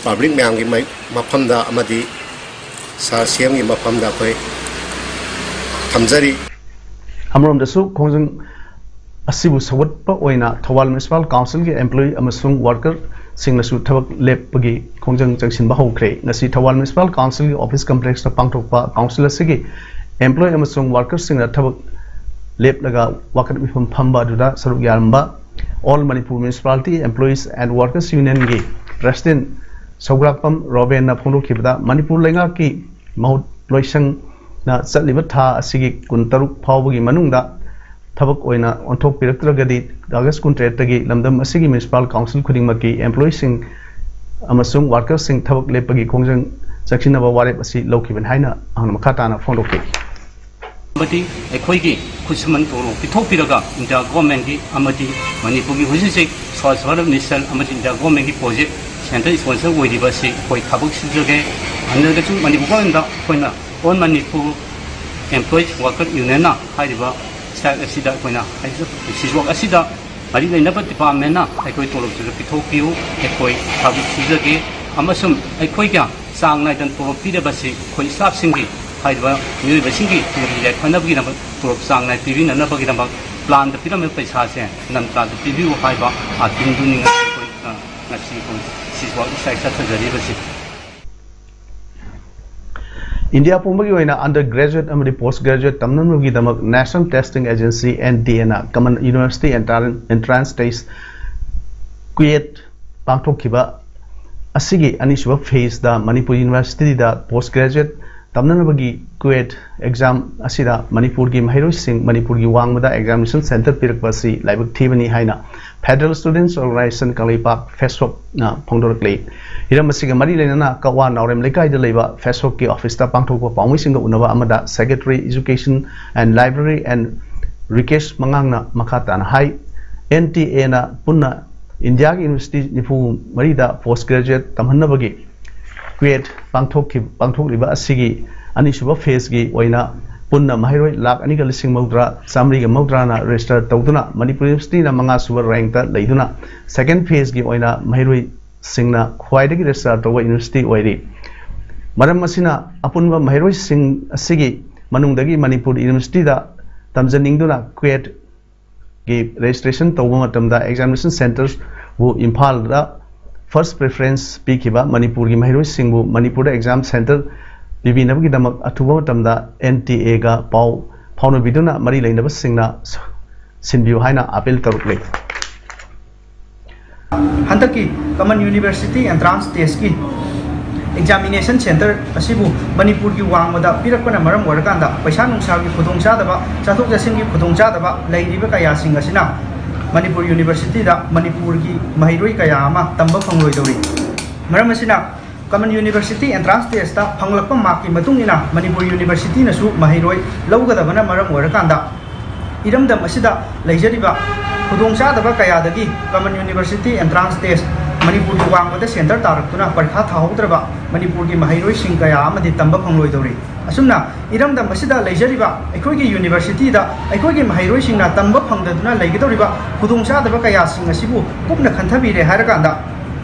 public ꯃꯌꯥꯝꯒꯤ ꯃꯥꯏ-, ꯃꯐꯝꯗ ꯑꯃꯗꯤ Sir C M ꯒꯤ ꯃꯐꯝꯗ ꯑꯩꯈꯣꯏ ꯊꯝꯖꯔꯤ꯫ ꯑꯃꯔꯣꯝꯗꯁꯨ ꯈꯣꯡꯖꯪ ꯑꯁꯤꯕꯨ ꯁꯧꯒꯠꯄ ꯑꯣꯏꯅ ꯊꯧꯕꯥꯜ Municipal Council ꯒꯤ employee ꯑꯃꯁꯨꯡ worker ꯁꯤꯡꯅꯁꯨ ꯊꯕꯛ ꯂꯦꯞꯄꯒꯤ ꯈꯣꯡꯖꯪ ꯆꯪꯁꯤꯟꯕ ꯍꯧꯈ꯭ꯔꯦ꯫ ꯉꯁꯤ ꯊꯧꯕꯥꯜ Municipal Council ꯒꯤ office complex ꯇ ꯄꯥꯡꯊꯣꯛꯄ council ꯑꯁꯤꯒꯤ employee ꯑꯃꯁꯨꯡ worker ꯁꯤꯡꯅ ꯊꯕꯛ ꯂꯦꯞꯂꯒ ꯋꯥꯀꯠ ꯃꯤꯐꯝ ꯐꯝꯕ ꯑꯗꯨꯗ ꯁꯔꯨꯛ ꯌꯥꯔꯝꯕ All Manipur Municipality Employees and Workers Union ꯒꯤ President ꯁꯧꯒ꯭ꯔꯥꯛꯄꯝ ꯔꯣꯕꯦꯟꯅ ꯐꯣꯡꯗꯣꯛꯈꯤꯕꯗ, ꯃꯅꯤꯄꯨꯔ ꯂꯩꯉꯥꯛꯀꯤ ꯃꯍꯨꯠ ꯂꯣꯏꯁꯪꯅ ꯆꯠꯂꯤꯕ ꯊꯥ ꯑꯁꯤꯒꯤ ꯀꯨꯟꯇꯔꯨꯛ ꯐꯥꯎꯕꯒꯤ ꯃꯅꯨꯡꯗ ꯊꯕꯛ ꯑꯣꯏꯅ ꯑꯣꯟꯊꯣꯛꯄꯤꯔꯛꯇ꯭ꯔꯒꯗꯤ, ꯑꯥꯒꯁ ꯀꯨꯟꯇꯔꯦꯠꯇꯒꯤ ꯂꯝꯗꯝ ꯑꯁꯤꯒꯤ Municipal Council ꯈꯨꯗꯤꯡꯃꯛꯀꯤ employee ꯁꯤꯡ ꯑꯃꯁꯨꯡ worker ꯁꯤꯡ ꯊꯕꯛ ꯂꯦꯞꯄꯒꯤ ꯈꯣꯡꯖꯪ ꯆꯪꯁꯤꯟꯅꯕ ꯋꯥꯔꯦꯞ ꯑꯁꯤ ꯂꯧꯈꯤꯕꯅꯤ ꯍꯥꯏꯅ ꯃꯍꯥꯛꯅ ꯃꯈꯥ ꯇꯥꯅ ꯐꯣꯡꯗꯣꯛꯈꯤ꯫ ꯑꯃꯗꯤ ꯑꯩꯈꯣꯏꯒꯤ ꯈꯨꯠꯁꯨꯃꯟ ꯇꯣꯂꯣꯞ ꯄꯤꯊꯣꯛꯄꯤꯔꯒ India government ꯀꯤ ꯑꯃꯗꯤ ꯃꯅꯤꯄꯨꯔꯒꯤ ꯍꯧꯖꯤꯛ ꯍꯧꯖꯤꯛ Swachh Bharat Mission ꯑꯃꯗꯤ India government ꯀꯤ project central sponsor ꯑꯣꯏꯔꯤꯕ ꯑꯁꯤ ꯑꯩꯈꯣꯏ ꯊꯕꯛ ꯁꯨꯖꯒꯦ꯫ ꯑꯗꯨꯗꯁꯨ ꯃꯅꯤꯄꯨꯔ government ꯗ ꯑꯩꯈꯣꯏꯅ All Manipur Employees Worker Union ꯅ ꯍꯥꯏꯔꯤꯕ strike ꯑꯁꯤꯗ ꯑꯩꯈꯣꯏꯅ ꯍꯥꯏꯖ-, siege work ꯑꯁꯤꯗ ꯃꯔꯤ ꯂꯩꯅꯕ department ꯅ ꯑꯩꯈꯣꯏ ꯇꯣꯂꯣꯞꯁꯤꯁꯨ ꯄꯤꯊꯣꯛꯄꯤꯌꯨ, ꯑꯩꯈꯣꯏ ꯊꯕꯛ ꯁꯨꯖꯒꯦ, ꯑꯃꯁꯨꯡ ꯑꯩꯈꯣꯏꯒ ꯆꯥꯡ ꯅꯥꯏꯗꯅ ꯇꯣꯂꯣꯞ ꯄꯤꯗꯕꯁꯤ ꯑꯩꯈꯣꯏ staff ꯁꯤꯡꯒꯤ, ꯍꯥꯏꯔꯤꯕ ꯃꯤꯑꯣꯏꯕꯁꯤꯡꯒꯤ ꯇꯨꯡꯒꯤ ꯌꯥꯏꯐꯅꯕꯒꯤꯗꯃꯛ, ꯇꯣꯂꯣꯞ ꯆꯥꯡ ꯅꯥꯏ ꯄꯤꯕꯤꯅꯅꯕꯒꯤꯗꯃꯛ plan ꯗ ꯄꯤꯔꯝꯃꯤꯕ ꯄꯩꯁꯥꯁꯦ ꯅꯝ plan ꯗ ꯄꯤꯕꯤꯌꯨ ꯍꯥꯏꯕ appeal ꯗꯨꯅꯤ꯫ ꯁꯤꯐꯥꯎ ꯉꯁꯥꯏ ꯆꯠꯊꯖꯔꯤꯕꯁꯤ꯫ ꯏꯟꯗꯤꯌꯥ ꯄꯨꯝꯕꯒꯤ ꯑꯣꯏꯅ undergraduate ꯑꯃꯗꯤ post graduate ꯇꯝꯅꯅꯕꯒꯤꯗꯃꯛ National Testing Agency, N T A ꯅ Common University Entran-, Entrance Test, ꯀ꯭ꯋꯦꯠ, ꯄꯥꯡꯊꯣꯛꯈꯤꯕ ꯑꯁꯤꯒꯤ ꯑꯅꯤꯁꯨꯕ ꯐꯦꯁꯇ ꯃꯅꯤꯄꯨꯔ ꯌꯨꯅꯤꯚꯔꯁꯤꯇꯤꯗ post graduate ꯇꯝꯅꯅꯕꯒꯤ ꯀ꯭ꯋꯦꯠ ꯑꯦꯛꯖꯥꯝ ꯑꯁꯤꯗ ꯃꯅꯤꯄꯨꯔꯒꯤ ꯃꯍꯩꯔꯣꯏꯁꯤꯡ ꯃꯅꯤꯄꯨꯔꯒꯤ ꯋꯥꯡꯃꯗ examination centre ꯄꯤꯔꯛꯄ ꯑꯁꯤ ꯂꯥꯏꯕꯛ ꯊꯤꯕꯅꯤ ꯍꯥꯏꯅ Federal Students Organisation Kangleipak, FESOC ꯅ ꯐꯣꯡꯗꯣꯔꯛꯂꯤ꯫ ꯍꯤꯔꯝ ꯑꯁꯤꯒ ꯃꯔꯤ ꯂꯩꯅꯅ ꯀꯛꯋꯥ ꯅꯥꯎꯔꯦꯝ ꯂꯩꯀꯥꯏꯗ ꯂꯩꯕ FESOC ꯀꯤ ꯑꯣꯐꯤꯁꯇ ꯄꯥꯡꯊꯣꯛꯄ ꯄꯥꯎꯃꯤꯁꯤꯡꯒ ꯎꯅꯕ ꯑꯃꯗ Secretary Education and Library N ꯔꯤꯀꯦꯁ ꯃꯉꯥꯡꯅ ꯃꯈꯥ ꯇꯥꯅ ꯍꯥꯏ, N T A ꯅ ꯄꯨꯟꯅ ꯏꯟꯗꯤꯌꯥꯒꯤ ꯌꯨꯅꯤꯚꯔꯁꯤꯇꯤ ꯅꯤꯐꯨ ꯃꯔꯤꯗ post graduate ꯇꯝꯍꯟꯅꯕꯒꯤ ꯀ꯭ꯋꯦꯠ ꯄꯥꯡꯊꯣꯛꯈꯤ-, ꯄꯥꯡꯊꯣꯛꯂꯤꯕ ꯑꯁꯤꯒꯤ ꯑꯅꯤꯁꯨꯕ ꯐꯦꯁꯀꯤ ꯑꯣꯏꯅ ꯄꯨꯟꯅ ꯃꯍꯩꯔꯣꯏ ꯂꯥꯈ ꯑꯅꯤꯒ ꯂꯤꯁꯤꯡ ꯃꯧꯗ꯭ꯔꯥ ꯆꯥꯃꯔꯤꯒ ꯃꯧꯗ꯭ꯔꯥꯅ register ꯇꯧꯗꯨꯅ ꯃꯅꯤꯄꯨꯔ ꯌꯨꯅꯤꯚꯔꯁꯤꯇꯤꯅ ꯃꯉꯥꯁꯨꯕ ꯔꯦꯡꯛꯇ ꯂꯩꯗꯨꯅ second ꯐꯦꯁꯀꯤ ꯑꯣꯏꯅ ꯃꯍꯩꯔꯣꯏꯁꯤꯡꯅ ꯈ꯭ꯋꯥꯏꯗꯒꯤ register ꯇꯧꯕ ꯌꯨꯅꯤꯚꯔꯁꯤꯇꯤ ꯑꯣꯏꯔꯤ꯫ ꯃꯔꯝ ꯑꯁꯤꯅ ꯑꯄꯨꯟꯕ ꯃꯍꯩꯔꯣꯏꯁꯤꯡ ꯑꯁꯤꯒꯤ ꯃꯅꯨꯡꯗꯒꯤ ꯃꯅꯤꯄꯨꯔ ꯌꯨꯅꯤꯚꯔꯁꯤꯇꯤꯗ ꯇꯝꯖꯅꯤꯡꯗꯨꯅ ꯀ꯭ꯋꯦꯠ ꯒꯤ registration ꯇꯧꯕ ꯃꯇꯝꯗ examination centre ꯕꯨ ꯏꯝꯐꯥꯜꯗ first preference ꯄꯤꯈꯤꯕ ꯃꯅꯤꯄꯨꯔꯒꯤ ꯃꯍꯩꯔꯣꯏꯁꯤꯡꯕꯨ ꯃꯅꯤꯄꯨꯔꯗ exam centre ꯄꯤꯕꯤꯅꯕꯒꯤꯗꯃꯛ ꯑꯊꯨꯕ ꯃꯇꯝꯗ N T A ꯒ ꯄꯥꯎ ꯐꯥꯎꯅꯕꯤꯗꯨꯅ ꯃꯔꯤ ꯂꯩꯅꯕꯁꯤꯡꯅ ꯁꯤꯟꯕꯤꯌꯨ ꯍꯥꯏꯅ appeal ꯇꯧꯔꯛꯂꯤ꯫ ꯍꯟꯗꯛꯀꯤ Common University Entrance Test ꯀꯤ examination centre ꯑꯁꯤꯕꯨ ꯃꯅꯤꯄꯨꯔꯒꯤ ꯋꯥꯡꯃꯗ ꯄꯤꯔꯛꯄꯅ ꯃꯔꯝ ꯑꯣꯏꯔꯀꯥꯟꯗ ꯄꯩꯁꯥ ꯅꯨꯡꯁꯥꯒꯤ ꯈꯨꯗꯣꯡꯆꯥꯗꯕ, ꯆꯠꯊꯣꯛ ꯆꯠꯁꯤꯟꯒꯤ ꯈꯨꯗꯣꯡꯆꯥꯗꯕ ꯂꯩꯔꯤꯕ ꯀꯌꯥꯁꯤꯡ ꯑꯁꯤꯅ ꯃꯅꯤꯄꯨꯔ ꯌꯨꯅꯤꯚꯔꯁꯤꯇꯤꯗ ꯃꯅꯤꯄꯨꯔꯒꯤ ꯃꯍꯩꯔꯣꯏ ꯀꯌꯥ ꯑꯃ ꯇꯝꯕ ꯐꯪꯂꯣꯏꯗꯧꯔꯤ꯫ ꯃꯔꯝ ꯑꯁꯤꯅ Common University Entrance Test ꯇ ꯐꯪꯂꯛꯄ ꯃꯥꯔꯛꯀꯤ ꯃꯇꯨꯡ ꯏꯟꯅ ꯃꯅꯤꯄꯨꯔ ꯌꯨꯅꯤꯚꯔꯁꯤꯇꯤꯅꯁꯨ ꯃꯍꯩꯔꯣꯏ ꯂꯧꯒꯗꯕꯅ ꯃꯔꯝ ꯑꯣꯏꯔꯀꯥꯟꯗ ꯏꯔꯝꯗꯝ ꯑꯁꯤꯗ ꯂꯩꯖꯔꯤꯕ ꯈꯨꯗꯣꯡꯆꯥꯗꯕ ꯀꯌꯥꯗꯒꯤ Common University Entrance Test ꯃꯅꯤꯄꯨꯔꯒꯤ ꯋꯥꯡꯃꯗ centre ꯇꯥꯔꯛꯇꯨꯅ ꯄꯔꯤꯈꯥ ꯊꯥꯍꯧꯗ꯭ꯔꯕ ꯃꯅꯤꯄꯨꯔꯒꯤ ꯃꯍꯩꯔꯣꯏꯁꯤꯡ ꯀꯌꯥ ꯑꯃꯗꯤ ꯇꯝꯕ ꯐꯪꯂꯣꯏꯗꯧꯔꯤ꯫ ꯑꯁꯨꯝꯅ ꯏꯔꯝꯗꯝ ꯑꯁꯤꯗ ꯂꯩꯖꯔꯤꯕ ꯑꯩꯈꯣꯏꯒꯤ ꯌꯨꯅꯤꯚꯔꯁꯤꯇꯤꯗ ꯑꯩꯈꯣꯏꯒꯤ ꯃꯍꯩꯔꯣꯏꯁꯤꯡꯅ ꯇꯝꯕ ꯐꯪꯗꯗꯨꯅ ꯂꯩꯒꯗꯧꯔꯤꯕ ꯈꯨꯗꯣꯡꯆꯥꯗꯕ ꯀꯌꯥꯁꯤꯡ ꯑꯁꯤꯕꯨ ꯀꯨꯞꯅ ꯈꯟꯊꯕꯤꯔꯦ ꯍꯥꯏꯔꯀꯥꯟꯗ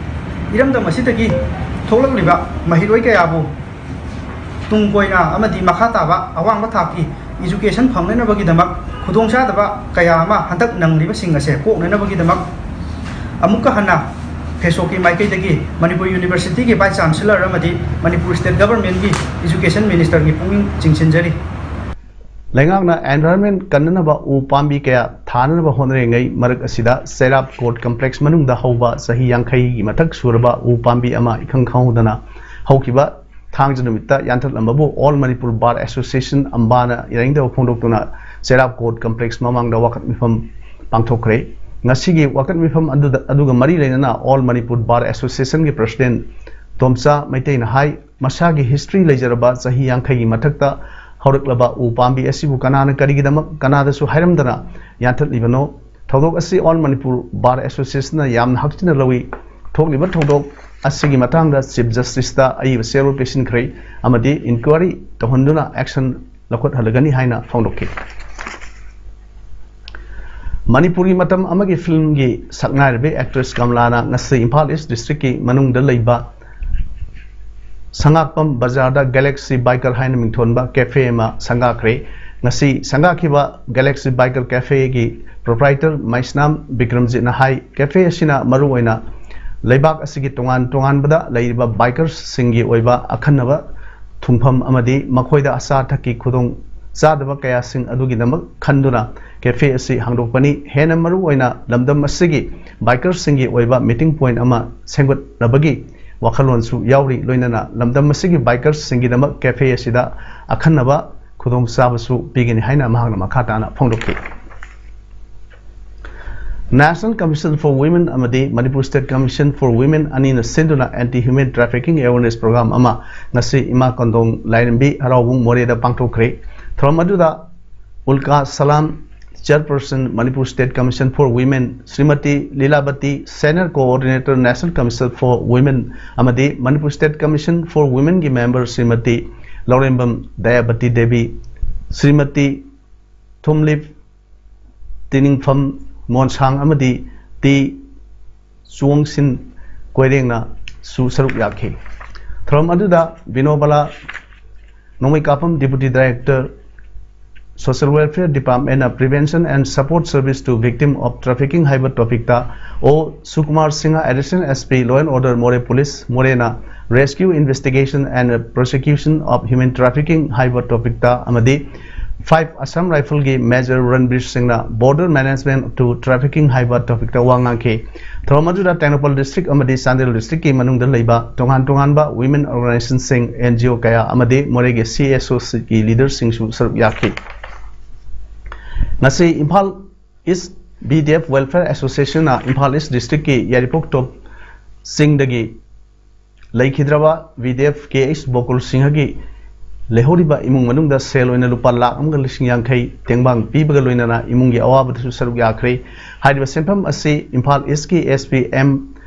ꯏꯔꯝꯗꯝ ꯑꯁꯤꯗꯒꯤ ꯊꯣꯛꯂꯛꯂꯤꯕ ꯃꯍꯩꯔꯣꯏ ꯀꯌꯥꯕꯨ ꯇꯨꯡ ꯀꯣꯏꯅ ꯑꯃꯗꯤ ꯃꯈꯥ ꯇꯥꯕ ꯑꯋꯥꯡꯕ ꯊꯥꯛꯀꯤ education ꯐꯪꯅꯅꯕꯒꯤꯗꯃꯛ ꯈꯨꯗꯣꯡꯆꯥꯗꯕ ꯀꯌꯥ ꯑꯃ ꯍꯟꯗꯛ ꯅꯪꯂꯤꯕꯁꯤꯡ ꯑꯁꯦ ꯀꯣꯛꯅꯅꯕꯒꯤꯗꯃꯛ ꯑꯃꯨꯛꯀ ꯍꯟꯅ ꯐꯦꯁꯣꯛꯀꯤ ꯃꯥꯏꯀꯩꯗꯒꯤ ꯃꯅꯤꯄꯨꯔ ꯌꯨꯅꯤꯚꯔꯁꯤꯇꯤꯒꯤ ꯚꯥꯏꯁ ꯆꯥꯟꯁꯦꯂꯔ ꯑꯃꯗꯤ ꯃꯅꯤꯄꯨꯔ ꯁ꯭ꯇꯦꯠ ꯒꯚꯔꯟꯃꯦꯟꯠꯀꯤ ꯏꯖꯨꯀꯦꯁꯟ ꯃꯤꯅꯤꯁꯇꯔꯒꯤ ꯄꯨꯛꯅꯤꯡ ꯆꯤꯡꯁꯤꯟꯖꯔꯤ꯫ ꯂꯩꯉꯥꯛꯅ ꯑꯦꯟꯚꯥꯏꯔꯟꯃꯦꯟꯠ ꯀꯟꯅꯅꯕ ꯎ ꯄꯥꯝꯕꯤ ꯀꯌꯥ ꯊꯥꯅꯅꯕ ꯍꯣꯠꯅꯔꯤꯉꯩ ꯃꯔꯛ ꯑꯁꯤꯗ ꯆꯩꯔꯥꯞ ꯀꯣꯔꯠ ꯀꯝꯄ꯭ꯂꯦꯛꯁ ꯃꯅꯨꯡꯗ ꯍꯧꯕ ꯆꯍꯤ ꯌꯥꯡꯈꯩꯒꯤ ꯃꯊꯛ ꯁꯨꯔꯕ ꯎ ꯄꯥꯝꯕꯤ ꯑꯃ ꯏꯈꯪ ꯈꯪꯍꯧꯗꯅ ꯍꯧꯈꯤꯕ ꯊꯥꯡꯖ ꯅꯨꯃꯤꯠꯇ ꯌꯥꯟꯊꯠꯂꯝꯕꯕꯨ ꯑꯣꯜ ꯃꯅꯤꯄꯨꯔ ꯕꯥꯔ ꯑꯦꯁꯣꯁꯤꯌꯦꯁꯟ ꯑꯝꯕꯥꯅ ꯌꯥꯅꯤꯡꯗꯕ ꯐꯣꯡꯗꯣꯛꯇꯨꯅ ꯆꯩꯔꯥꯞ ꯀꯣꯔꯠ ꯀꯝꯄ꯭ꯂꯦꯛꯁ ꯃꯃꯥꯡꯗ ꯋꯥꯀꯠ ꯃꯤꯐꯝ ꯄꯥꯡꯊꯣꯛꯈ꯭ꯔꯦ꯫ ꯉꯁꯤꯒꯤ ꯋꯥꯀꯠ ꯃꯤꯐꯝ ꯑꯗꯨꯗ, ꯑꯗꯨꯒ ꯃꯔꯤ ꯂꯩꯅꯅ ꯑꯣꯜ ꯃꯅꯤꯄꯨꯔ ꯕꯥꯔ ꯑꯦꯁꯣꯁꯤꯌꯦꯁꯟꯒꯤ ꯄ꯭ꯔꯁꯤꯗꯦꯟꯠ ꯇꯣꯝꯆꯥ ꯃꯩꯇꯩꯅ ꯍꯥꯏ, ꯃꯁꯥꯒꯤ ꯍꯤꯁꯇ꯭ꯔꯤ ꯂꯩꯖꯔꯕ ꯆꯍꯤ ꯌꯥꯡꯈꯩꯒꯤ ꯃꯊꯛꯇ ꯍꯧꯔꯛꯂꯕ ꯎ ꯄꯥꯝꯕꯤ ꯑꯁꯤꯕꯨ ꯀꯅꯥꯅ ꯀꯔꯤꯒꯤꯗꯃꯛ ꯀꯅꯥꯗꯁꯨ ꯍꯥꯏꯔꯝꯗꯅ ꯌꯥꯟꯊꯠꯂꯤꯕꯅꯣ? ꯊꯧꯗꯣꯛ ꯑꯁꯤ ꯑꯣꯜ ꯃꯅꯤꯄꯨꯔ ꯕꯥꯔ ꯑꯦꯁꯣꯁꯤꯌꯦꯁꯟꯅ ꯌꯥꯝꯅ ꯍꯛꯆꯤꯟꯅ ꯂꯧꯏ꯫ ꯊꯣꯛꯂꯤꯕ ꯊꯧꯗꯣꯛ ꯑꯁꯤꯒꯤ ꯃꯇꯥꯡꯗ ꯆꯤꯐ ꯖꯁꯇꯤꯁꯇ ꯑꯏꯕ ꯆꯦꯔꯣꯜ ꯄꯤꯁꯤꯟꯈ꯭ꯔꯦ ꯑꯃꯗꯤ ꯏꯟꯀ꯭ꯋꯥꯏꯔꯤ ꯇꯧꯍꯟꯗꯨꯅ ꯑꯦꯛꯁꯟ ꯂꯧꯈꯠꯍꯜꯂꯒꯅꯤ ꯍꯥꯏꯅ ꯐꯣꯡꯗꯣꯛꯈꯤ꯫ ꯃꯅꯤꯄꯨꯔꯒꯤ ꯃꯇꯝ ꯑꯃꯒꯤ ꯐꯤꯂꯝꯒꯤ ꯁꯛꯅꯥꯏꯔꯕꯤ ꯑꯦꯛꯇ꯭ꯔꯦꯁ ꯀꯃꯂꯥꯅ ꯉꯁꯤ ꯏꯝꯐꯥꯜ ꯏꯁ ꯗꯤꯁꯇ꯭ꯔꯤꯛꯀꯤ ꯃꯅꯨꯡꯗ ꯂꯩꯕ ꯁꯉꯥꯛꯄꯝ ꯕꯖꯥꯔꯗ ꯒꯦꯂꯦꯛꯁꯤ ꯕꯥꯏꯀꯔ ꯍꯥꯏꯅ ꯃꯤꯡꯊꯣꯟꯕ ꯀꯦꯐꯦ ꯑꯃ ꯁꯪꯒꯥꯈ꯭ꯔꯦ꯫ ꯉꯁꯤ ꯁꯪꯒꯥꯈꯤꯕ ꯒꯦꯂꯦꯛꯁꯤ ꯕꯥꯏꯀꯔ ꯀꯦꯐꯦꯒꯤ ꯄ꯭ꯔꯣꯄ꯭ꯔꯥꯏꯇꯔ ꯃꯩꯁꯅꯥꯝ ꯕꯤꯀ꯭ꯔꯝꯖꯤꯠꯅ ꯍꯥꯏ, ꯀꯦꯐꯦ ꯑꯁꯤꯅ ꯃꯔꯨꯑꯣꯏꯅ ꯂꯩꯕꯥꯛ ꯑꯁꯤꯒꯤ ꯇꯣꯉꯥꯟ ꯇꯣꯉꯥꯟꯕꯗ ꯂꯩꯔꯤꯕ ꯕꯥꯏꯀꯔꯁꯁꯤꯡꯒꯤ ꯑꯣꯏꯕ ꯑꯈꯟꯅꯕ ꯊꯨꯡꯐꯝ ꯑꯃꯗꯤ ꯃꯈꯣꯏꯗ ꯑꯆꯥ ꯑꯊꯛꯀꯤ ꯈꯨꯗꯣꯡ ꯆꯥꯗꯕ ꯀꯌꯥꯁꯤꯡ ꯑꯗꯨꯒꯤꯗꯃꯛ ꯈꯟꯗꯨꯅ ꯀꯦꯐꯦ ꯑꯁꯤ ꯍꯥꯡꯗꯣꯛꯄꯅꯤ꯫ ꯍꯦꯟꯅ ꯃꯔꯨꯑꯣꯏꯅ ꯂꯝꯗꯝ ꯑꯁꯤꯒꯤ ꯕꯥꯏꯀꯔꯁꯤꯡꯒꯤ ꯑꯣꯏꯕ ꯃꯤꯇꯤꯡ ꯄꯣꯏꯟꯠ ꯑꯃ ꯁꯦꯝꯒꯠꯅꯕꯒꯤ ꯋꯥꯈꯜꯂꯣꯟꯁꯨ ꯌꯥꯎꯔꯤ꯫ ꯂꯣꯏꯅꯅ ꯂꯝꯗꯝ ꯑꯁꯤꯒꯤ ꯕꯥꯏꯀꯔꯁꯤꯡꯒꯤꯗꯃꯛ ꯀꯦꯐꯦ ꯑꯁꯤꯗ ꯑꯈꯟꯅꯕ ꯈꯨꯗꯣꯡꯆꯥꯕꯁꯨ ꯄꯤꯒꯅꯤ ꯍꯥꯏꯅ ꯃꯍꯥꯛꯅ ꯃꯈꯥ ꯇꯥꯅ ꯐꯣꯡꯗꯣꯛꯈꯤ꯫ National Commission for Women ꯑꯃꯗꯤ Manipur State Commission for Women ꯑꯅꯤꯅ ꯁꯤꯟꯗꯨꯅ Anti Human Trafficking Awareness Program ꯑꯃ ꯉꯁꯤ ꯏꯃꯥ ꯀꯣꯟꯗꯣꯡ ꯂꯥꯏꯔꯦꯝꯕꯤ ꯍꯔꯥꯎꯕꯨꯡ ꯃꯣꯔꯦꯗ ꯄꯥꯡꯊꯣꯛꯈ꯭ꯔꯦ꯫ ꯊꯧꯔꯝ ꯑꯗꯨꯗ ꯎꯜꯀꯥ ꯁꯂꯥꯝ, Chairperson Manipur State Commission for Women, Shrimati ꯂꯤꯂꯥꯕꯇꯤ, Senior Coordinator National Commission for Women ꯑꯃꯗꯤ Manipur State Commission for Womenꯒꯤ member Shrimati ꯂꯧꯔꯦꯝꯕꯝ ꯗꯌꯥꯕꯇꯤ ꯗꯦꯕꯤ, ꯁ꯭ꯔꯤꯃꯇꯤ ꯊꯨꯝꯂꯤꯞ ꯇꯤꯅꯤꯡꯐꯝ ꯃꯣꯟꯁꯥꯡ ꯑꯃꯗꯤ ꯇꯤ ꯆꯨꯋꯣꯡꯁꯤꯟ ꯀꯣꯏꯔꯦꯡꯅꯁꯨ ꯁꯔꯨꯛ ꯌꯥꯈꯤ꯫ ꯊꯧꯔꯝ ꯑꯗꯨꯗ ꯕꯤꯅꯣꯕꯂꯥ ꯅꯣꯡꯃꯩꯀꯥꯄꯝ Deputy Director, Social Welfare Department ꯅ Prevention and Support Service to Victim of Trafficking ꯍꯥꯏꯕ topic ꯇ ꯑꯣ ꯁꯨꯀꯨꯃꯥꯔ Singh, Additional S P Law and Order, ꯃꯣꯔꯦ Police, ꯃꯣꯔꯦꯅ Rescue, Investigation and Prosecution of Human Trafficking ꯍꯥꯏꯕ topic ꯇ ꯑꯃꯗꯤ five Assam Rifle ꯒꯤ Major ꯔꯟꯕꯤꯔ ꯁꯤꯡꯅ Border Management to Trafficking ꯍꯥꯏꯕ topic ꯇ ꯋꯥ ꯉꯥꯡꯈꯤ꯫ ꯊꯧꯔꯝ ꯑꯗꯨꯗ ꯇꯦꯡꯅꯧꯄꯜ district ꯑꯃꯗꯤ ꯆꯥꯟꯗꯦꯜ district ꯀꯤ ꯃꯅꯨꯡꯗ ꯂꯩꯕ ꯇꯣꯉꯥꯟ ꯇꯣꯉꯥꯟꯕ women organization ꯁꯤꯡ, N G O ꯀꯌꯥ ꯑꯃꯗꯤ ꯃꯣꯔꯦꯒꯤ C S O ꯁꯤꯡꯒꯤ leader ꯁꯤꯡꯁꯨ ꯁꯔꯨꯛ ꯌꯥꯈꯤ꯫ ꯉꯁꯤ Imphal East B D F Welfare Association ꯅ ꯏꯝꯐꯥꯜ East district ꯀꯤ ꯌꯥꯏꯔꯤꯄꯣꯛ ꯇꯣꯞ ꯆꯤꯡꯗꯒꯤ ꯂꯩꯈꯤꯗ꯭ꯔꯕ B D F K H ꯕꯣꯀꯨꯜ ꯁꯤꯡꯍꯒꯤ ꯂꯩꯍꯧꯔꯤꯕ ꯏꯃꯨꯡ ꯃꯅꯨꯡꯗ ꯁꯦꯜ ꯑꯣꯏꯅ ꯂꯨꯄꯥ ꯂꯥꯈ ꯑꯃꯒ ꯂꯤꯁꯤꯡ ꯌꯥꯡꯈꯩ ꯇꯦꯡꯕꯥꯡ ꯄꯤꯕꯒ ꯂꯣꯏꯅꯅ ꯏꯃꯨꯡꯒꯤ ꯑꯋꯥꯕꯗꯁꯨ ꯁꯔꯨꯛ ꯌꯥꯈ꯭ꯔꯦ꯫ ꯍꯥꯏꯔꯤꯕ ꯁꯦꯟꯐꯝ ꯑꯁꯤ ꯏꯝꯐꯥꯜ East ꯀꯤ S P M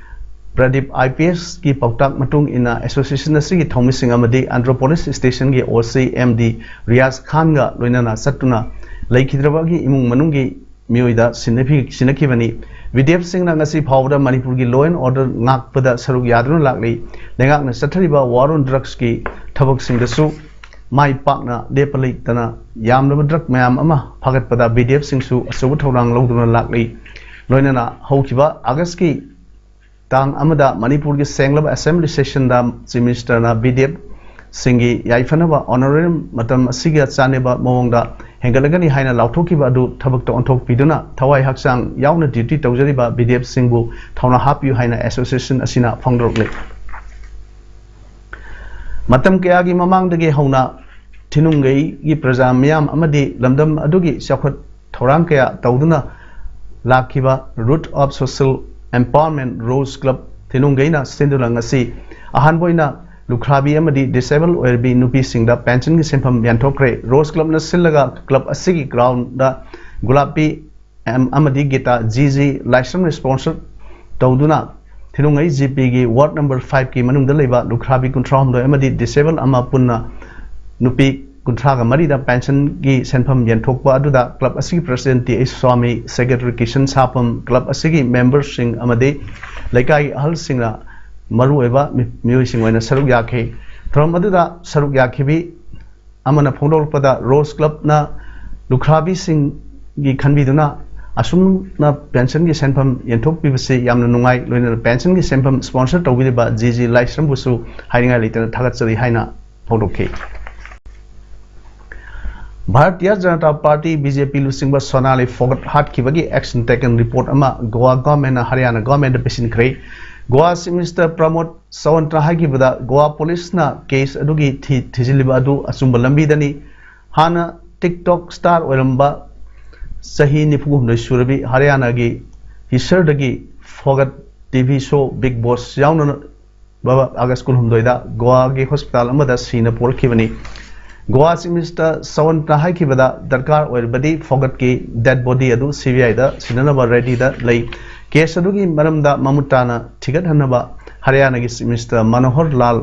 Pradeep I P S ꯀꯤ ꯄꯥꯎꯇꯥꯛ ꯃꯇꯨꯡ ꯏꯟꯅ association ꯑꯁꯤꯒꯤ ꯊꯧꯃꯤꯁꯤꯡ ꯑꯃꯗꯤ ꯑꯟꯗ꯭ꯔꯣ police station ꯒꯤ O C M D Riyaz ꯈꯥꯟꯒ ꯂꯣꯏꯅꯅ ꯆꯠꯇꯨꯅ ꯂꯩꯈꯤꯗ꯭ꯔꯕꯒꯤ ꯏꯃꯨꯡ ꯃꯅꯨꯡꯒꯤ ꯃꯤꯑꯣꯏꯗ ꯁꯤꯟꯅꯈꯤ-, ꯁꯤꯟꯅꯈꯤꯕꯅꯤ꯫ B D F ꯁꯤꯡꯅ ꯉꯁꯤ ꯐꯥꯎꯕꯗ ꯃꯅꯤꯄꯨꯔꯒꯤ law and order ꯉꯥꯛꯄꯗ ꯁꯔꯨꯛ ꯌꯥꯗꯨꯅ ꯂꯥꯛꯂꯤ꯫ ꯂꯩꯉꯥꯛꯅ ꯆꯠꯊꯔꯤꯕ war on drugs ꯀꯤ ꯊꯕꯛꯁꯤꯡꯗꯁꯨ ꯃꯥꯏ ꯄꯥꯛꯅ ꯂꯦꯞꯄ ꯂꯩꯇꯅ ꯌꯥꯝꯂꯕ drug ꯃꯌꯥꯝ ꯑꯃ ꯐꯥꯒꯠꯄꯗ B D F ꯁꯤꯡꯁꯨ ꯑꯆꯧꯕ ꯊꯧꯗꯥꯡ ꯂꯧꯗꯨꯅ ꯂꯥꯛꯂꯤ꯫ ꯂꯣꯏꯅꯅ ꯍꯧꯈꯤꯕ August ꯀꯤ ꯇꯥꯡ ꯑꯃꯗ ꯃꯅꯤꯄꯨꯔꯒꯤ ꯁꯦꯡꯂꯕ assembly session ꯗ Chief Minister ꯅ B D F ꯁꯤꯡꯒꯤ ꯌꯥꯏꯐꯅꯕ honorarium ꯃꯇꯝ ꯑꯁꯤꯒ ꯆꯥꯟꯅꯕ ꯃꯑꯣꯡꯗ ꯍꯦꯟꯒꯠꯂꯒꯅꯤ ꯍꯥꯏꯅ ꯂꯥꯎꯊꯣꯛꯈꯤꯕ ꯑꯗꯨ ꯊꯕꯛꯇ ꯑꯣꯟꯊꯣꯛꯄꯤꯗꯨꯅ ꯊꯋꯥꯏ ꯍꯛꯆꯥꯡ ꯌꯥꯎꯅ duty ꯇꯧꯖꯔꯤꯕ B D F ꯁꯤꯡꯕꯨ ꯊꯧꯅꯥ ꯍꯥꯞꯄꯤꯌꯨ ꯍꯥꯏꯅ association ꯑꯁꯤꯅ ꯐꯣꯡꯗꯣꯔꯛꯂꯤ꯫ ꯃꯇꯝ ꯀꯌꯥꯒꯤ ꯃꯃꯥꯡꯗꯒꯤ ꯍꯧꯅ ꯊꯤꯅꯨꯡꯒꯩꯒꯤ ꯄ꯭ꯔꯖꯥ ꯃꯤꯌꯥꯝ ꯑꯃꯗꯤ ꯂꯝꯗꯝ ꯑꯗꯨꯒꯤ ꯆꯥꯎꯈꯠ ꯊꯧꯔꯥꯡ ꯀꯌꯥ ꯇꯧꯗꯨꯅ ꯂꯥꯛꯈꯤꯕ Root of Social Empowerment Rose Club ꯊꯤꯅꯨꯡꯒꯩꯅ ꯁꯤꯟꯗꯨꯅ ꯉꯁꯤ ꯑꯍꯥꯟꯕ ꯑꯣꯏꯅ ꯂꯨꯈ꯭ꯔꯥꯕꯤ ꯑꯃꯗꯤ disable ꯑꯣꯏꯔꯕꯤ ꯅꯨꯄꯤꯁꯤꯡꯗ pension ꯒꯤ ꯁꯦꯟꯐꯝ ꯌꯦꯟꯊꯣꯛꯈ꯭ꯔꯦ꯫ Rose Club ꯅ ꯁꯤꯜꯂꯒ club ꯑꯁꯤꯒꯤ ground ꯗ ꯒꯨꯂꯥꯞꯄꯤ ꯑꯦꯝ ꯑꯃꯗꯤ ꯒꯤꯇꯥ ꯖꯤ ꯖꯤ ꯂꯥꯏꯁ꯭ꯔꯝ sponsor ꯇꯧꯗꯨꯅ ꯊꯤꯅꯨꯡꯒꯩ G P ꯒꯤ ward number five ꯀꯤ ꯃꯅꯨꯡꯗ ꯂꯩꯕ ꯂꯨꯈ꯭ꯔꯥꯕꯤ ꯀꯨꯟꯊ꯭ꯔꯥ ꯍꯨꯝꯗꯣꯏ ꯑꯃꯗꯤ disable ꯑꯃ ꯄꯨꯟꯅ ꯅꯨꯄꯤ ꯀꯨꯟꯊ꯭ꯔꯥꯒ ꯃꯔꯤꯗ pension ꯒꯤ ꯁꯦꯟꯐꯝ ꯌꯦꯟꯊꯣꯛꯄ ꯑꯗꯨꯗ club ꯑꯁꯤꯒꯤ president T H swami, secretary Kisan ꯁꯥꯄꯝ, club ꯑꯁꯤꯒꯤ member ꯁꯤꯡ ꯑꯃꯗꯤ ꯂꯩꯀꯥꯏꯒꯤ ꯑꯍꯜꯁꯤꯡꯅ ꯃꯔꯨꯑꯣꯏꯕ ꯃꯤ-, ꯃꯤꯑꯣꯏꯁꯤꯡ ꯑꯣꯏꯅ ꯁꯔꯨꯛ ꯌꯥꯈꯤ꯫ ꯊꯧꯔꯝ ꯑꯗꯨꯗ ꯁꯔꯨꯛ ꯌꯥꯈꯤꯕꯤ ꯑꯃꯅ ꯐꯣꯡꯗꯣꯔꯛꯄꯗ, Rose Club ꯅ ꯂꯨꯈ꯭ꯔꯥꯕꯤꯁꯤꯡꯒꯤ ꯈꯟꯕꯤꯗꯨꯅ ꯑꯁꯨꯝꯅ ꯄꯦꯟꯁꯟꯒꯤ ꯁꯦꯟꯐꯝ ꯌꯦꯟꯊꯣꯛꯄꯤꯕꯁꯤ ꯌꯥꯝꯅ ꯅꯨꯡꯉꯥꯏ꯫ ꯂꯣꯏꯅꯅ ꯄꯦꯟꯁꯟꯒꯤ ꯁꯦꯟꯐꯝ ꯁ꯭ꯄꯣꯟꯁꯔ ꯇꯧꯕꯤꯔꯤꯕ ꯖꯤ ꯖꯤ ꯂꯥꯏꯁ꯭ꯔꯝꯕꯨꯁꯨ ꯍꯥꯏꯅꯤꯡꯉꯥꯏ ꯂꯩꯇꯅ ꯊꯥꯒꯠꯆꯔꯤ ꯍꯥꯏꯅ ꯐꯣꯡꯗꯣꯛꯈꯤ꯫ Bharatiya Janata party, B J ꯄꯤ, ꯂꯨꯆꯤꯡꯕ ꯁꯣꯅꯥꯂꯤ ꯐꯣꯒꯠ ꯍꯥꯠꯈꯤꯕꯒꯤ action taken report ꯑꯃ ꯒꯣꯋꯥ ꯒꯚꯔꯟꯃꯦꯟꯅ ꯍꯔꯤꯌꯥꯅꯥ ꯒꯚꯔꯟꯃꯦꯟꯗ ꯄꯤꯁꯤꯟꯈ꯭ꯔꯦ꯫ ꯒꯣꯋꯥ ꯆꯤꯐ ꯃꯤꯅꯤꯁꯇꯔ ꯄ꯭ꯔꯃꯣꯗ ꯁꯥꯋꯟꯇꯅ ꯍꯥꯏꯈꯤꯕꯗ, ꯒꯣꯋꯥ ꯄꯨꯂꯤꯁꯅ ꯀꯦꯁ ꯑꯗꯨꯒꯤ ꯊꯤ-, ꯊꯤꯖꯤꯜꯂꯤꯕ ꯑꯗꯨ ꯑꯆꯨꯝꯕ ꯂꯝꯕꯤꯗꯅꯤ꯫ ꯍꯥꯟꯅ TikTok star ꯑꯣꯏꯔꯝꯕ ꯆꯍꯤ ꯅꯤꯐꯨ ꯍꯨꯝꯗꯣꯏ ꯁꯨꯔꯕꯤ ꯍꯔꯤꯌꯥꯅꯥꯒꯤ ꯍꯤꯁꯔꯗꯒꯤ ꯐꯣꯒꯠ ꯇꯤ ꯚꯤ ꯁꯣ ꯕꯤꯒ ꯕꯣꯁ ꯌꯥꯎꯅ ꯕꯕꯥ ꯑꯥꯒꯁ ꯀꯨꯟꯍꯨꯝꯗꯣꯏꯗ ꯒꯣꯋꯥꯒꯤ ꯍꯣꯁꯄꯤꯇꯥꯜ ꯑꯃꯗ ꯁꯤꯅ ꯄꯣꯔꯛꯈꯤꯕꯅꯤ꯫ ꯒꯣꯋꯥ ꯆꯤꯐ ꯃꯤꯅꯤꯁꯇꯔ ꯁꯥꯋꯟꯇꯅ ꯍꯥꯏꯈꯤꯕꯗ, ꯗꯔꯀꯥꯔ ꯑꯣꯏꯔꯕꯗꯤ ꯐꯣꯒꯠꯀꯤ ꯗꯦꯗ ꯕꯣꯗꯤ ꯑꯗꯨ ꯁꯤ ꯕꯤ ꯑꯥꯏꯗ ꯁꯤꯟꯅꯅꯕ ꯔꯦꯗꯤꯗ ꯂꯩ꯫ ꯀꯦꯁ ꯑꯗꯨꯒꯤ ꯃꯔꯝꯗ ꯃꯃꯨꯠ ꯇꯥꯅ ꯊꯤꯒꯠꯍꯟꯅꯕ ꯍꯔꯤꯌꯥꯅꯥꯒꯤ ꯆꯤꯐ ꯃꯤꯅꯤꯁꯇꯔ ꯃꯅꯣꯍꯔ ꯂꯥꯜ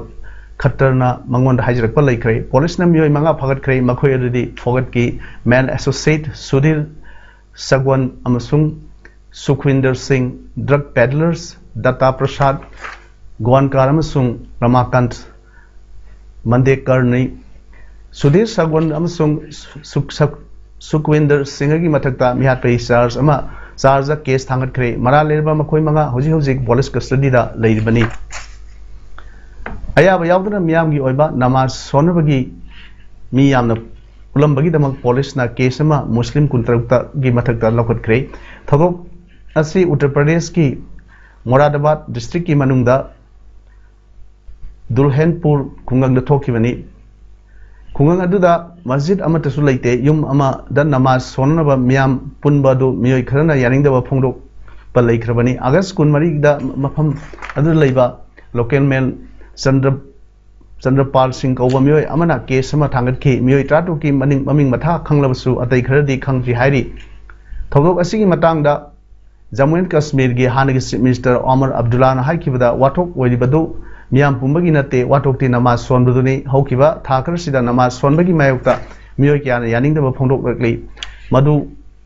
ꯈꯠꯇꯔꯅ ꯃꯉꯣꯟꯗ ꯍꯥꯏꯖꯔꯛꯄ ꯂꯩꯈ꯭ꯔꯦ꯫ ꯄꯨꯂꯤꯁꯅ ꯃꯤꯑꯣꯏ ꯃꯉꯥ ꯐꯥꯒꯠꯈ꯭ꯔꯦ꯫ ꯃꯈꯣꯏ ꯑꯗꯨꯗꯤ ꯐꯣꯒꯠꯀꯤ ꯃꯦꯟ ꯑꯦꯁꯣꯁꯤꯌꯦꯠ ꯁꯨꯙꯤꯔ ꯁꯒꯋꯟ ꯑꯃꯁꯨꯡ ꯁꯨꯈꯋꯤꯟꯗꯔ ꯁꯤꯡ, ꯗ꯭ꯔꯒ ꯄꯦꯗꯂꯔꯁ ꯗꯠꯇꯥ ꯄ꯭ꯔꯁꯥꯗ ꯒꯣꯋꯥꯟꯀꯥꯔ ꯑꯃꯁꯨꯡ ꯔꯃꯥꯀꯥꯟꯇ ꯃꯟꯗꯦꯀꯔꯅꯤ꯫ ꯁꯨꯙꯤꯔ ꯁꯒꯋꯟ ꯑꯃꯁꯨꯡ ꯁꯨꯛ-, ꯁꯛ-, ꯁꯨꯈꯋꯤꯟꯗꯔ ꯁꯤꯡꯍꯒꯤ ꯃꯊꯛꯇ ꯃꯤꯍꯥꯠꯄꯒꯤ ꯆꯥꯔꯖ ꯑꯃ, ꯆꯥꯔꯖꯇ ꯀꯦꯁ ꯊꯥꯡꯒꯠꯈ꯭ꯔꯦ꯫ ꯃꯔꯥꯜ ꯂꯩꯔꯕ ꯃꯈꯣꯏ ꯃꯉꯥ ꯍꯧꯖꯤꯛ ꯍꯧꯖꯤꯛ ꯄꯨꯂꯤꯁ ꯀꯁꯇꯗꯤꯗ ꯂꯩꯔꯤꯕꯅꯤ꯫ ꯑꯌꯥꯕ ꯌꯥꯎꯗꯅ ꯃꯤꯌꯥꯝꯒꯤ ꯑꯣꯏꯕ ꯅꯃꯥꯖ ꯁꯣꯟꯅꯕꯒꯤ ꯃꯤ ꯌꯥꯝꯅ ꯄꯨꯜꯂꯝꯕꯒꯤꯗꯃꯛ ꯄꯨꯂꯤꯁꯅ ꯀꯦꯁ ꯑꯃ ꯃꯨꯁꯂꯤꯝ ꯀꯨꯟꯇꯔꯨꯛꯇꯒꯤ ꯃꯊꯛꯇ ꯂꯧꯈꯠꯈ꯭ꯔꯦ꯫ ꯊꯧꯗꯣꯛ ꯑꯁꯤ ꯎꯠꯇꯔ ꯄ꯭ꯔꯗꯦꯁꯀꯤ ꯃꯣꯔꯥꯗꯥꯕꯥꯗ ꯗꯤꯁꯇ꯭ꯔꯤꯛꯀꯤ ꯃꯅꯨꯡꯗ ꯗꯨꯜꯍꯦꯟꯄꯨꯔ ꯈꯨꯡꯒꯪꯗ ꯊꯣꯛꯈꯤꯕꯅꯤ꯫ ꯈꯨꯡꯒꯪ ꯑꯗꯨꯗ ꯃꯁꯖꯤꯗ ꯑꯃꯠꯇꯁꯨ ꯂꯩꯇꯦ꯫ ꯌꯨꯝ ꯑꯃꯗ ꯅꯃꯥꯖ ꯁꯣꯟꯅꯅꯕ ꯃꯤꯌꯥꯝ ꯄꯨꯟꯕ ꯑꯗꯨ ꯃꯤꯑꯣꯏ ꯈꯔꯅ ꯌꯥꯅꯤꯡꯗꯕ ꯐꯣꯡꯗꯣꯛꯄ ꯂꯩꯈ꯭ꯔꯕꯅꯤ꯫ ꯑꯥꯒꯁ ꯀꯨꯟꯃꯔꯤꯗ ꯃꯐꯝ ꯑꯗꯨꯗ ꯂꯩꯕ ꯂꯣꯀꯦꯜ ꯃꯦꯟ ꯆꯟꯗ꯭ꯔ, ꯆꯟꯗ꯭ꯔꯄꯥꯜ ꯁꯤꯡ ꯀꯧꯕ ꯃꯤꯑꯣꯏ ꯑꯃꯅ ꯀꯦꯁ ꯑꯃ ꯊꯥꯡꯒꯠꯈꯤ꯫ ꯃꯤꯑꯣꯏ ꯇꯔꯥꯇꯔꯨꯛꯀꯤ ꯃꯅꯤꯡ, ꯃꯃꯤꯡ ꯃꯊꯥ ꯈꯪꯂꯕꯁꯨ ꯑꯇꯩ ꯈꯔꯗꯤ ꯈꯪꯗ꯭ꯔꯤ ꯍꯥꯏꯔꯤ꯫ ꯊꯧꯗꯣꯛ ꯑꯁꯤꯒꯤ ꯃꯇꯥꯡꯗ ꯖꯝꯃꯨ ꯑꯦꯟ ꯀꯁꯃꯤꯔꯒꯤ ꯍꯥꯟꯅꯒꯤ ꯆꯤꯐ ꯃꯤꯅꯤꯁꯇꯔ ꯑꯣꯃꯔ ꯑꯕꯗꯨꯜꯂꯥꯅ ꯍꯥꯏꯈꯤꯕꯗ, ꯋꯥꯊꯣꯛ ꯑꯣꯏꯔꯤꯕꯗꯨ ꯃꯤꯌꯥꯝ ꯄꯨꯝꯕꯒꯤ ꯅꯠꯇꯦ, ꯋꯥꯊꯣꯛꯇꯤ ꯅꯃꯥꯖ ꯁꯣꯟꯕꯗꯨꯅꯤ꯫ ꯍꯧꯈꯤꯕ ꯊꯥ ꯈꯔꯁꯤꯗ ꯅꯃꯥꯖ ꯁꯣꯟꯕꯒꯤ ꯃꯥꯌꯣꯛꯇ ꯃꯤꯑꯣꯏ ꯀꯌꯥꯅ ꯌꯥꯅꯤꯡꯗꯕ ꯐꯣꯡꯗꯣꯛꯂꯛꯂꯤ꯫ ꯃꯗꯨ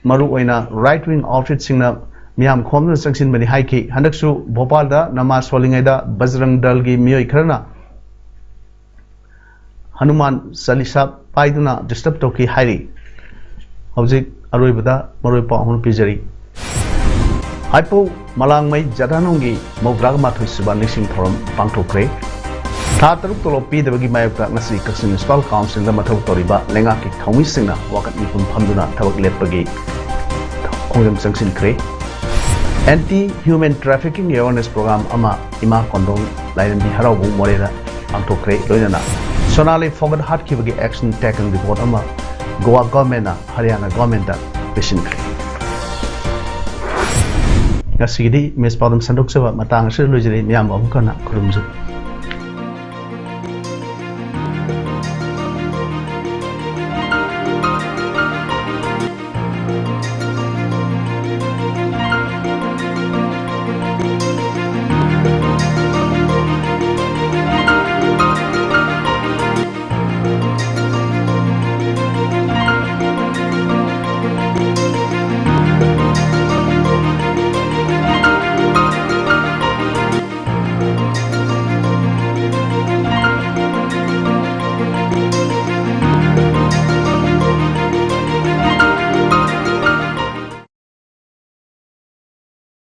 ꯃꯔꯨꯑꯣꯏꯅ ꯔꯥꯏꯠ ꯋꯤꯡ ꯑꯥꯎꯠꯐꯤꯠꯁꯤꯡꯅ ꯃꯤꯌꯥꯝ ꯈꯣꯝꯗꯨꯅ ꯆꯪꯁꯤꯟꯕꯅꯤ ꯍꯥꯏꯈꯤ꯫ ꯍꯟꯗꯛꯁꯨ ꯚꯣꯄꯥꯜꯗ ꯅꯃꯥꯖ ꯁꯣꯜꯂꯤꯉꯩꯗ ꯕꯖꯔꯪ ꯗꯜꯒꯤ ꯃꯤꯑꯣꯏ ꯈꯔꯅ ꯍꯅꯨꯃꯥꯟ ꯆꯥꯂꯤꯁꯥ ꯄꯥꯏꯗꯨꯅ ꯗꯤꯁꯇꯔꯕ ꯇꯧꯈꯤ ꯍꯥꯏꯔꯤ꯫ ꯍꯧꯖꯤꯛ ꯑꯔꯣꯏꯕꯗ ꯃꯔꯨꯑꯣꯏꯕ ꯄꯥꯎ ꯑꯃ ꯄꯤꯖꯔꯤ꯫ ꯍꯥꯏꯄꯧ ꯃꯂꯥꯡꯃꯩ ꯖꯗꯥꯅꯣꯡꯒꯤ ꯃꯧꯗ꯭ꯔꯥꯒ ꯃꯥꯊꯣꯏ ꯁꯨꯕ ꯅꯤꯡꯁꯤꯡ ꯊꯧꯔꯝ ꯄꯥꯡꯊꯣꯛꯈ꯭ꯔꯦ꯫ ꯊꯥ ꯇꯔꯨꯛ ꯇꯣꯂꯣꯞ ꯄꯤꯗꯕꯒꯤ ꯃꯥꯌꯣꯛꯇ ꯉꯁꯤ ꯀꯛꯆꯤꯡ ꯃ꯭ꯌꯨꯅꯤꯁꯤꯄꯥꯜ ꯀꯥꯎꯟꯁꯤꯜꯗ ꯃꯊꯧ ꯇꯧꯔꯤꯕ ꯂꯩꯉꯥꯛꯀꯤ ꯊꯧꯃꯤꯁꯤꯡꯅ ꯋꯥꯀꯠ ꯃꯤꯄꯨꯝ ꯐꯝꯗꯨꯅ ꯊꯕꯛ ꯂꯦꯞꯄꯒꯤ ꯈꯣꯡꯖꯪ ꯆꯪꯁꯤꯟꯈ꯭ꯔꯦ꯫ ꯑꯦꯟꯇꯤ ꯍ꯭ꯌꯨꯃꯦꯟ ꯇ꯭ꯔꯥꯐꯤꯀꯤꯡ ꯑꯦꯋꯦꯔꯅꯦꯁ ꯄ꯭ꯔꯣꯒ꯭ꯔꯥꯝ ꯑꯃ ꯏꯃꯥ ꯀꯣꯟꯗꯣꯡ ꯂꯥꯏꯔꯦꯝꯕꯤ ꯍꯔꯥꯎꯕꯨꯡ ꯃꯣꯔꯦꯗ ꯄꯥꯡꯊꯣꯛꯈ꯭ꯔꯦ꯫ ꯂꯣꯏꯅꯅ ꯁꯣꯅꯥꯂꯤ ꯐꯣꯒꯠ ꯍꯥꯠꯈꯤꯕꯒꯤ ꯑꯦꯛꯁꯟ ꯇꯦꯀꯟ ꯔꯤꯄꯣꯔꯠ ꯑꯃ ꯒꯣꯋꯥ ꯒꯚꯔꯟꯃꯦꯟꯠꯅ ꯍꯔꯤꯌꯥꯅꯥ ꯒꯚꯔꯟꯃꯦꯟꯠꯇ ꯄꯤꯁꯤꯟꯈ꯭ꯔꯦ꯫ ꯉꯁꯤꯒꯤꯗꯤ ꯃꯤꯁ ꯄꯥꯎꯗꯝ ꯁꯟꯗꯣꯛꯆꯕ ꯃꯇꯥꯡ ꯑꯁꯤꯗ ꯂꯣꯏꯖꯔꯦ꯫ ꯃꯤꯌꯥꯝꯕꯨ ꯑꯃꯨꯛ ꯍꯟꯅ ꯈꯨꯔꯨꯝꯖꯔꯤ꯫